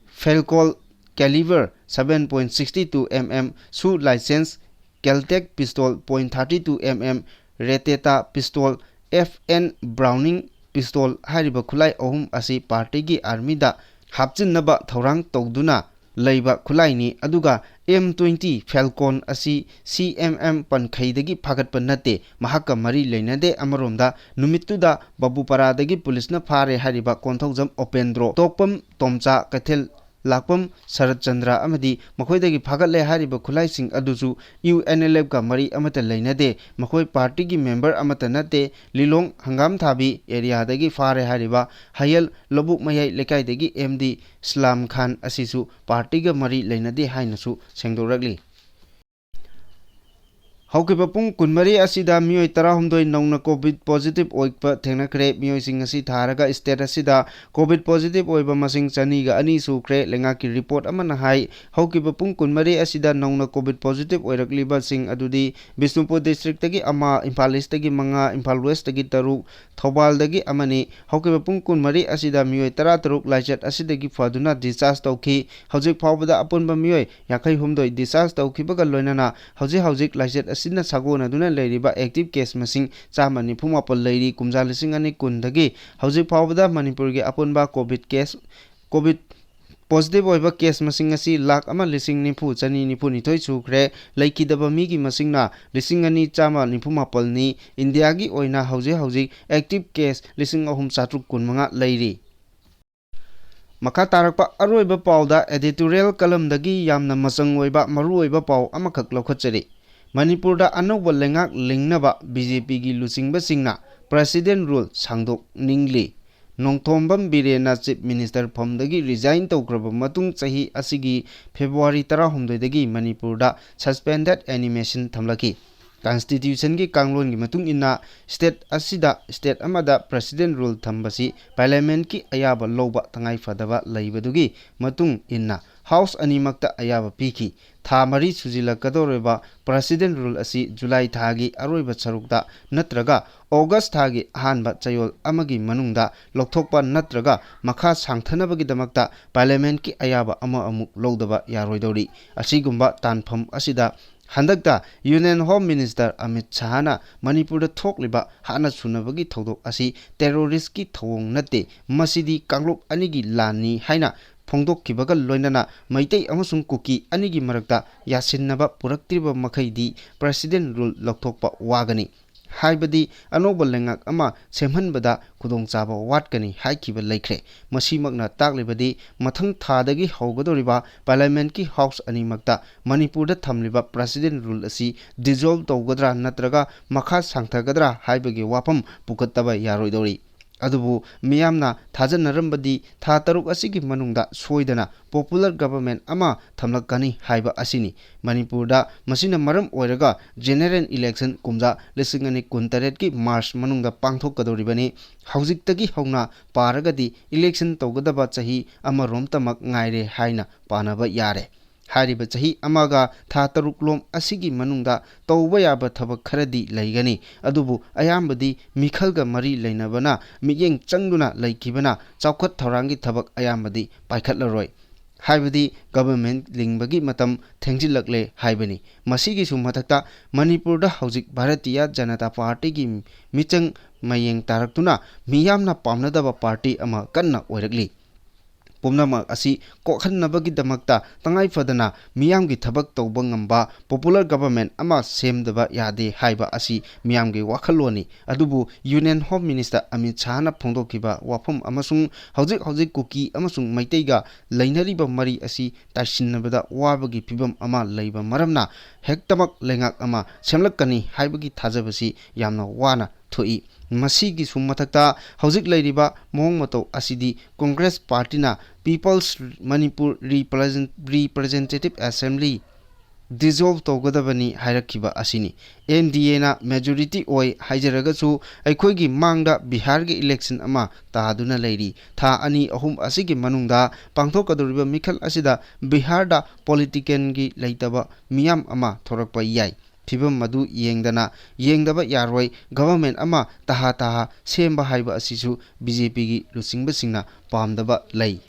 Falcon caliber seven point six two M M, shoe license, Kel-Tec pistol point thirty two M M, Rattata pistol, F N Browning pistol ꯍꯥꯏꯔꯤꯕ ꯈꯨꯠꯂꯥꯏ ꯑꯍꯨꯝ ꯑꯁꯤ partyꯒꯤ armyꯗ ꯍꯥꯞꯆꯤꯟꯅꯕ ꯊꯧꯔꯥꯡ ꯇꯧꯗꯨꯅ ꯂꯩꯕ ꯈꯨꯠꯂꯥꯏꯅꯤ꯫ ꯑꯗꯨꯒ M twenty Falcon ꯑꯁꯤ C M M ꯄꯟꯈꯩꯗꯒꯤ ꯐꯥꯒꯠꯄ ꯅꯠꯇꯦ, ꯃꯍꯥꯛꯀ ꯃꯔꯤ ꯂꯩꯅꯗꯦ꯫ ꯑꯃꯔꯣꯝꯗ, ꯅꯨꯃꯤꯠꯇꯨꯗ ꯕꯕꯨꯄꯥꯔꯥꯗꯒꯤ ꯄꯨꯂꯤꯁꯅ ꯐꯥꯔꯦ ꯍꯥꯏꯔꯤꯕ ꯀꯣꯟꯊꯧꯖꯝ ꯎꯄꯦꯟꯗ꯭ꯔꯣ, ꯇꯣꯛꯄꯝ ꯇꯣꯝꯆꯥ, ꯀꯩꯊꯦꯜ ꯂꯥꯛꯄꯝ ꯁꯔꯠ ꯆꯟꯗ꯭ꯔ ꯑꯃꯗꯤ ꯃꯈꯣꯏꯗꯒꯤ ꯐꯥꯒꯠꯂꯦ ꯍꯥꯏꯔꯤꯕ ꯈꯨꯠꯂꯥꯏꯁꯤꯡ ꯑꯗꯨꯁꯨ U N L Fꯀ ꯃꯔꯤ ꯑꯃꯠꯇ ꯂꯩꯅꯗꯦ꯫ ꯃꯈꯣꯏ partyꯒꯤ member ꯑꯃꯠꯇ ꯅꯠꯇꯦ꯫ ꯂꯤꯂꯣꯡ ꯍꯪꯒꯥꯝ ꯊꯥꯕꯤ areaꯗꯒꯤ ꯐꯥꯔꯦ ꯍꯥꯏꯔꯤꯕ ꯍꯌꯦꯜ ꯂꯧꯕꯨꯛ ꯃꯌꯥꯏ ꯂꯩꯀꯥꯏꯗꯒꯤ M D ꯏꯁꯂꯥꯝ ꯈꯥꯟ ꯑꯁꯤꯁꯨ partyꯒ ꯃꯔꯤ ꯂꯩꯅꯗꯦ ꯍꯥꯏꯅꯁꯨ ꯁꯦꯡꯗꯣꯔꯛꯂꯤ꯫ ꯍꯧꯈꯤꯕ ꯄꯨꯡ ꯀꯨꯟꯃꯔꯤ ꯑꯁꯤꯗ ꯃꯤꯑꯣꯏ ꯇꯔꯥꯍꯨꯝꯗꯣꯏ ꯅꯧꯅ COVID positive ꯑꯣꯏꯕ ꯊꯦꯡꯅꯈ꯭ꯔꯦ꯫ ꯃꯤꯑꯣꯏꯁꯤꯡ ꯑꯁꯤ ꯊꯥꯔꯒ state ꯑꯁꯤꯗ COVID positive ꯑꯣꯏꯕ ꯃꯁꯤꯡ ꯆꯅꯤꯒ ꯑꯅꯤ ꯁꯨꯈ꯭ꯔꯦ꯫ ꯂꯩꯉꯥꯛꯀꯤ report ꯑꯃꯅ ꯍꯥꯏ, ꯍꯧꯈꯤꯕ ꯄꯨꯡ ꯀꯨꯟꯃꯔꯤ ꯑꯁꯤꯗ ꯅꯧꯅ COVID positive ꯑꯣꯏꯔꯛꯂꯤꯕꯁꯤꯡ ꯑꯗꯨꯗꯤ ꯕꯤꯁꯅꯨꯄꯨꯔ districtꯇꯒꯤ ꯑꯃ, ꯏꯝꯐꯥꯜ Eastꯇꯒꯤ ꯃꯉꯥ, ꯏꯝꯐꯥꯜ Westꯇꯒꯤ ꯇꯔꯨꯛ, ꯊꯧꯕꯥꯜꯗꯒꯤ ꯑꯃꯅꯤ꯫ ꯍꯧꯈꯤꯕ ꯄꯨꯡ ꯀꯨꯟꯃꯔꯤ ꯑꯁꯤꯗ ꯃꯤꯑꯣꯏ ꯇꯔꯥꯇꯔꯨꯛ ꯂꯥꯏꯆꯠ ꯑꯁꯤꯗꯒꯤ ꯐꯗꯨꯅ discharge ꯇꯧꯈꯤ꯫ ꯍꯧꯖꯤꯛ ꯐꯥꯎꯕꯗ ꯑꯄꯨꯟꯕ ꯃꯤꯑꯣꯏ ꯌꯥꯡꯈꯩ ꯍꯨꯝꯗꯣꯏ discharge ꯇꯧꯈꯤꯕꯒ ꯂꯣꯏꯅꯅ ꯍꯧꯖꯤꯛ ꯍꯧꯖꯤꯛ ꯂꯥꯏꯆꯠ ꯑꯁꯤꯅ ꯁꯥꯒꯣꯟꯅꯗꯨꯅ ꯂꯩꯔꯤꯕ active case ꯃꯁꯤꯡ ꯆꯥꯝꯃ ꯅꯤꯐꯨ ꯃꯥꯄꯜ ꯂꯩꯔꯤ꯫ ꯀꯨꯝꯖꯥ ꯂꯤꯁꯤꯡ ꯑꯅꯤ ꯀꯨꯟꯗꯒꯤ ꯍꯧꯖꯤꯛ ꯐꯥꯎꯕꯗ ꯃꯅꯤꯄꯨꯔꯒꯤ ꯑꯄꯨꯟꯕ COVID case, COVID positive ꯑꯣꯏꯕ case ꯃꯁꯤꯡ ꯑꯁꯤ ꯂꯥꯈ ꯑꯃ ꯂꯤꯁꯤꯡ ꯅꯤꯐꯨ ꯆꯅꯤ ꯅꯤꯐꯨ ꯅꯤꯊꯣꯏ ꯁꯨꯈ꯭ꯔꯦ꯫ ꯂꯩꯈꯤꯗꯕ ꯃꯤꯒꯤ ꯃꯁꯤꯡꯅ ꯂꯤꯁꯤꯡ ꯑꯅꯤ ꯆꯥꯝꯃ ꯅꯤꯐꯨ ꯃꯥꯄꯜꯅꯤ꯫ ꯏꯟꯗꯤꯌꯥꯒꯤ ꯑꯣꯏꯅ ꯍꯧꯖꯤꯛ ꯍꯧꯖꯤꯛ active case ꯂꯤꯁꯤꯡ ꯑꯍꯨꯝ ꯆꯥꯇ꯭ꯔꯨꯛ ꯀꯨꯟꯃꯉꯥ ꯂꯩꯔꯤ꯫ ꯃꯈꯥ ꯇꯥꯔꯛꯄ ꯑꯔꯣꯏꯕ ꯄꯥꯎꯗ editorial columnꯗꯒꯤ ꯌꯥꯝꯅ ꯃꯆꯪ ꯑꯣꯏꯕ ꯃꯔꯨꯑꯣꯏꯕ ꯄꯥꯎ ꯑꯃꯈꯛ ꯂꯧꯈꯠꯆꯔꯤ꯫ ꯃꯅꯤꯄꯨꯔꯗ ꯑꯅꯧꯕ ꯂꯩꯉꯥꯛ ꯂꯤꯡꯅꯕ BJPꯒꯤ ꯂꯨꯆꯤꯡꯕꯁꯤꯡꯅ President Rule ꯁꯥꯡꯗꯣꯛꯅꯤꯡꯂꯤ꯫ Nongthombam ꯕꯤꯔꯦꯟꯅ Chief Minister ꯐꯝꯗꯒꯤ resign ꯇꯧꯈ꯭ꯔꯕ ꯃꯇꯨꯡ ꯆꯍꯤ ꯑꯁꯤꯒꯤ February ꯇꯔꯥꯍꯨꯝꯗꯣꯏꯗꯒꯤ ꯃꯅꯤꯄꯨꯔꯗ suspended animation ꯊꯝꯂꯛꯈꯤ꯫ Constitutionꯒꯤ ꯀꯥꯡꯂꯣꯟꯒꯤ ꯃꯇꯨꯡ ꯏꯟꯅ state ꯑꯁꯤꯗ, state ꯑꯃꯗ President Rule ꯊꯝꯕꯁꯤ Parliamentꯀꯤ ꯑꯌꯥꯕ ꯂꯧꯕ ꯇꯉꯥꯏ ꯐꯗꯕ ꯂꯩꯕꯗꯨꯒꯤ ꯃꯇꯨꯡ ꯏꯟꯅ House ꯑꯅꯤꯃꯛꯇ ꯑꯌꯥꯕ ꯄꯤꯈꯤ꯫ ꯊꯥ ꯃꯔꯤ ꯁꯨꯖꯤꯜꯂꯛꯀꯗꯧꯔꯤꯕ President Rule ꯑꯁꯤ July ꯊꯥꯒꯤ ꯑꯔꯣꯏꯕ ꯁꯔꯨꯛꯇ ꯅꯠꯇ꯭ꯔꯒ August ꯊꯥꯒꯤ ꯑꯍꯥꯟꯕ ꯆꯌꯣꯜ ꯑꯃꯒꯤ ꯃꯅꯨꯡꯗ ꯂꯧꯊꯣꯛꯄ ꯅꯠꯇ꯭ꯔꯒ ꯃꯈꯥ ꯁꯥꯡꯊꯅꯕꯒꯤꯗꯃꯛꯇ Parliamentꯀꯤ ꯑꯌꯥꯕ ꯑꯃ ꯑꯃꯨꯛ ꯂꯧꯗꯕ ꯌꯥꯔꯣꯏꯗꯧꯔꯤ꯫ ꯑꯁꯤꯒꯨꯝꯕ ꯇꯥꯟꯐꯝ ꯑꯁꯤꯗ ꯍꯟꯗꯛꯇ Union Home Minister ꯑꯃꯤꯠ ꯁꯍꯥꯅ ꯃꯅꯤꯄꯨꯔꯗ ꯊꯣꯛꯂꯤꯕ ꯍꯥꯠꯅ ꯁꯨꯅꯕꯒꯤ ꯊꯧꯗꯣꯛ ꯑꯁꯤ terroristꯀꯤ ꯊꯧꯑꯣꯡ ꯅꯠꯇꯦ, ꯃꯁꯤꯗꯤ ꯀꯥꯡꯂꯨꯞ ꯑꯅꯤꯒꯤ ꯂꯥꯟꯅꯤ ꯍꯥꯏꯅ ꯐꯣꯡꯗꯣꯛꯈꯤꯕꯒ ꯂꯣꯏꯅꯅ ꯃꯩꯇꯩ ꯑꯃꯁꯨꯡ ꯀꯨꯀꯤ ꯑꯅꯤꯒꯤ ꯃꯔꯛꯇ ꯌꯥꯁꯤꯟꯅꯕ ꯄꯨꯔꯛꯇ꯭ꯔꯤꯕ ꯃꯈꯩꯗꯤ President Rule ꯂꯧꯊꯣꯛꯄ ꯋꯥꯒꯅꯤ꯫ ꯍꯥꯏꯕꯗꯤ ꯑꯅꯧꯕ ꯂꯩꯉꯥꯛ ꯑꯃ ꯁꯦꯝꯍꯟꯕꯗ ꯈꯨꯗꯣꯡꯆꯥꯕ ꯋꯥꯠꯀꯅꯤ ꯍꯥꯏꯈꯤꯕ ꯂꯩꯈ꯭ꯔꯦ꯫ ꯃꯁꯤꯃꯛꯅ ꯇꯥꯛꯂꯤꯕꯗꯤ ꯃꯊꯪ ꯊꯥꯗꯒꯤ ꯍꯧꯒꯗꯧꯔꯤꯕ Parliamentꯀꯤ House ꯑꯅꯤꯃꯛꯇ ꯃꯅꯤꯄꯨꯔꯗ ꯊꯝꯂꯤꯕ President Rule ꯑꯁꯤ dissolve ꯇꯧꯒꯗ꯭ꯔꯥ ꯅꯠꯇ꯭ꯔꯒ ꯃꯈꯥ ꯁꯥꯡꯊꯒꯗ꯭ꯔꯥ ꯍꯥꯏꯕꯒꯤ ꯋꯥꯐꯝ ꯄꯨꯈꯠꯇꯕ ꯌꯥꯔꯣꯏꯗꯧꯔꯤ꯫ ꯑꯗꯨꯕꯨ ꯃꯤꯌꯥꯝꯅ ꯊꯥꯖꯅꯔꯝꯕꯗꯤ ꯊꯥ ꯇꯔꯨꯛ ꯑꯁꯤꯒꯤ ꯃꯅꯨꯡꯗ ꯁꯣꯏꯗꯅ popular government ꯑꯃ ꯊꯝꯂꯛꯀꯅꯤ ꯍꯥꯏꯕ ꯑꯁꯤꯅꯤ꯫ ꯃꯅꯤꯄꯨꯔꯗ ꯃꯁꯤꯅ ꯃꯔꯝ ꯑꯣꯏꯔꯒ general election ꯀꯨꯝꯖꯥ ꯂꯤꯁꯤꯡ ꯑꯅꯤ ꯀꯨꯟꯇꯔꯦꯠꯀꯤ March ꯃꯅꯨꯡꯗ ꯄꯥꯡꯊꯣꯛꯀꯗꯧꯔꯤꯕꯅꯤ꯫ ꯍꯧꯖꯤꯛꯇꯒꯤ ꯍꯧꯅ ꯄꯥꯔꯒꯗꯤ election ꯇꯧꯒꯗꯕ ꯆꯍꯤ ꯑꯃꯔꯣꯝꯇꯃꯛ ꯉꯥꯏꯔꯦ ꯍꯥꯏꯅ ꯄꯥꯅꯕ ꯌꯥꯔꯦ꯫ ꯍꯥꯏꯔꯤꯕ ꯆꯍꯤ ꯑꯃꯒ ꯊꯥ ꯇꯔꯨꯛ ꯂꯣꯝ ꯑꯁꯤꯒꯤ ꯃꯅꯨꯡꯗ ꯇꯧꯕ ꯌꯥꯕ ꯊꯕꯛ ꯈꯔꯗꯤ ꯂꯩꯒꯅꯤ, ꯑꯗꯨꯕꯨ ꯑꯌꯥꯝꯕꯗꯤ ꯃꯤꯈꯜꯒ ꯃꯔꯤ ꯂꯩꯅꯕꯅ ꯃꯤꯠꯌꯦꯡ ꯆꯪꯗꯨꯅ ꯂꯩꯈꯤꯕꯅ ꯆꯥꯎꯈꯠ ꯊꯧꯔꯥꯡꯒꯤ ꯊꯕꯛ ꯑꯌꯥꯝꯕꯗꯤ ꯄꯥꯏꯈꯠꯂꯔꯣꯏ꯫ ꯍꯥꯏꯕꯗꯤ government ꯂꯤꯡꯕꯒꯤ ꯃꯇꯝ ꯊꯦꯡꯖꯤꯜꯂꯛꯂꯦ ꯍꯥꯏꯕꯅꯤ꯫ ꯃꯁꯤꯒꯤꯁꯨ ꯃꯊꯛꯇ ꯃꯅꯤꯄꯨꯔꯗ ꯍꯧꯖꯤꯛ ꯚꯥꯔꯇꯤꯌꯥ ꯖꯅꯇꯥ ꯄꯥꯔꯇꯤꯒꯤ ꯃꯤꯆꯪ ꯃꯌꯦꯡ ꯇꯥꯔꯛꯇꯨꯅ ꯃꯤꯌꯥꯝꯅ ꯄꯥꯝꯅꯗꯕ ꯄꯥꯔꯇꯤ ꯑꯃ ꯀꯟꯅ ꯑꯣꯏꯔꯛꯂꯤ꯫ ꯄꯨꯝꯅꯃꯛ ꯑꯁꯤ ꯀꯣꯛꯍꯟꯅꯕꯒꯤꯗꯃꯛꯇ ꯇꯉꯥꯏ ꯐꯗꯅ ꯃꯤꯌꯥꯝꯒꯤ ꯊꯕꯛ ꯇꯧꯕ ꯉꯝꯕ popular government ꯑꯃ ꯁꯦꯝꯗꯕ ꯌꯥꯗꯦ ꯍꯥꯏꯕ ꯑꯁꯤ ꯃꯤꯌꯥꯝꯒꯤ ꯋꯥꯈꯜꯂꯣꯟꯅꯤ꯫ ꯑꯗꯨꯕꯨ Union Home Minister ꯑꯃꯤꯠ ꯁꯥꯍꯅ ꯐꯣꯡꯗꯣꯛꯈꯤꯕ ꯋꯥꯐꯝ ꯑꯃꯁꯨꯡ ꯍꯧꯖꯤꯛ ꯍꯧꯖꯤꯛ ꯀꯨꯀꯤ ꯑꯃꯁꯨꯡ ꯃꯩꯇꯩꯒ ꯂꯩꯅꯔꯤꯕ ꯃꯔꯤ ꯑꯁꯤ ꯇꯥꯏꯁꯤꯟꯅꯕꯗ ꯋꯥꯕꯒꯤ ꯐꯤꯚꯝ ꯑꯃ ꯂꯩꯕ ꯃꯔꯝꯅ ꯍꯦꯛꯇꯃꯛ ꯂꯩꯉꯥꯛ ꯑꯃ ꯁꯦꯝꯂꯛꯀꯅꯤ ꯍꯥꯏꯕꯒꯤ ꯊꯥꯖꯕꯁꯤ ꯌꯥꯝꯅ ꯋꯥꯅ ꯊꯣꯛꯏ꯫ ꯃꯁꯤꯒꯤꯁꯨ ꯃꯊꯛꯇ ꯍꯧꯖꯤꯛ ꯂꯩꯔꯤꯕ ꯃꯑꯣꯡ ꯃꯇꯧ ꯑꯁꯤꯗꯤ Congress Partyꯅ People's Manipur Represent-, Representative Assembly dissolve ꯇꯧꯒꯗꯕꯅꯤ ꯍꯥꯏꯔꯛꯈꯤꯕ ꯑꯁꯤꯅꯤ꯫ NDAꯅ majority ꯑꯣꯏ ꯍꯥꯏꯖꯔꯒꯁꯨ ꯑꯩꯈꯣꯏꯒꯤ ꯃꯥꯡꯗ ꯕꯤꯍꯥꯔꯒꯤ election ꯑꯃ ꯇꯥꯗꯨꯅ ꯂꯩꯔꯤ꯫ ꯊꯥ ꯑꯅꯤ ꯑꯍꯨꯝ ꯑꯁꯤꯒꯤ ꯃꯅꯨꯡꯗ ꯄꯥꯡꯊꯣꯛꯀꯗꯧꯔꯤꯕ ꯃꯤꯈꯜ ꯑꯁꯤꯗ ꯕꯤꯍꯥꯔꯗ politicalꯒꯤ ꯂꯩꯇꯕ ꯃꯤꯌꯥꯝ ꯑꯃ ꯊꯣꯔꯛꯄ ꯌꯥꯏ꯫ ꯐꯤꯕꯝ ꯑꯗꯨ ꯌꯦꯡꯗꯅ, ꯌꯦꯡꯗꯕ ꯌꯥꯔꯣꯏ꯫ Government ꯑꯃ ꯇꯍꯥ ꯇꯍꯥ ꯁꯦꯝꯕ ꯍꯥꯏꯕ ꯑꯁꯤꯁꯨ BJPꯒꯤ ꯂꯨꯆꯤꯡꯕꯁꯤꯡꯅ ꯄꯥꯝꯗꯕ ꯂꯩ꯫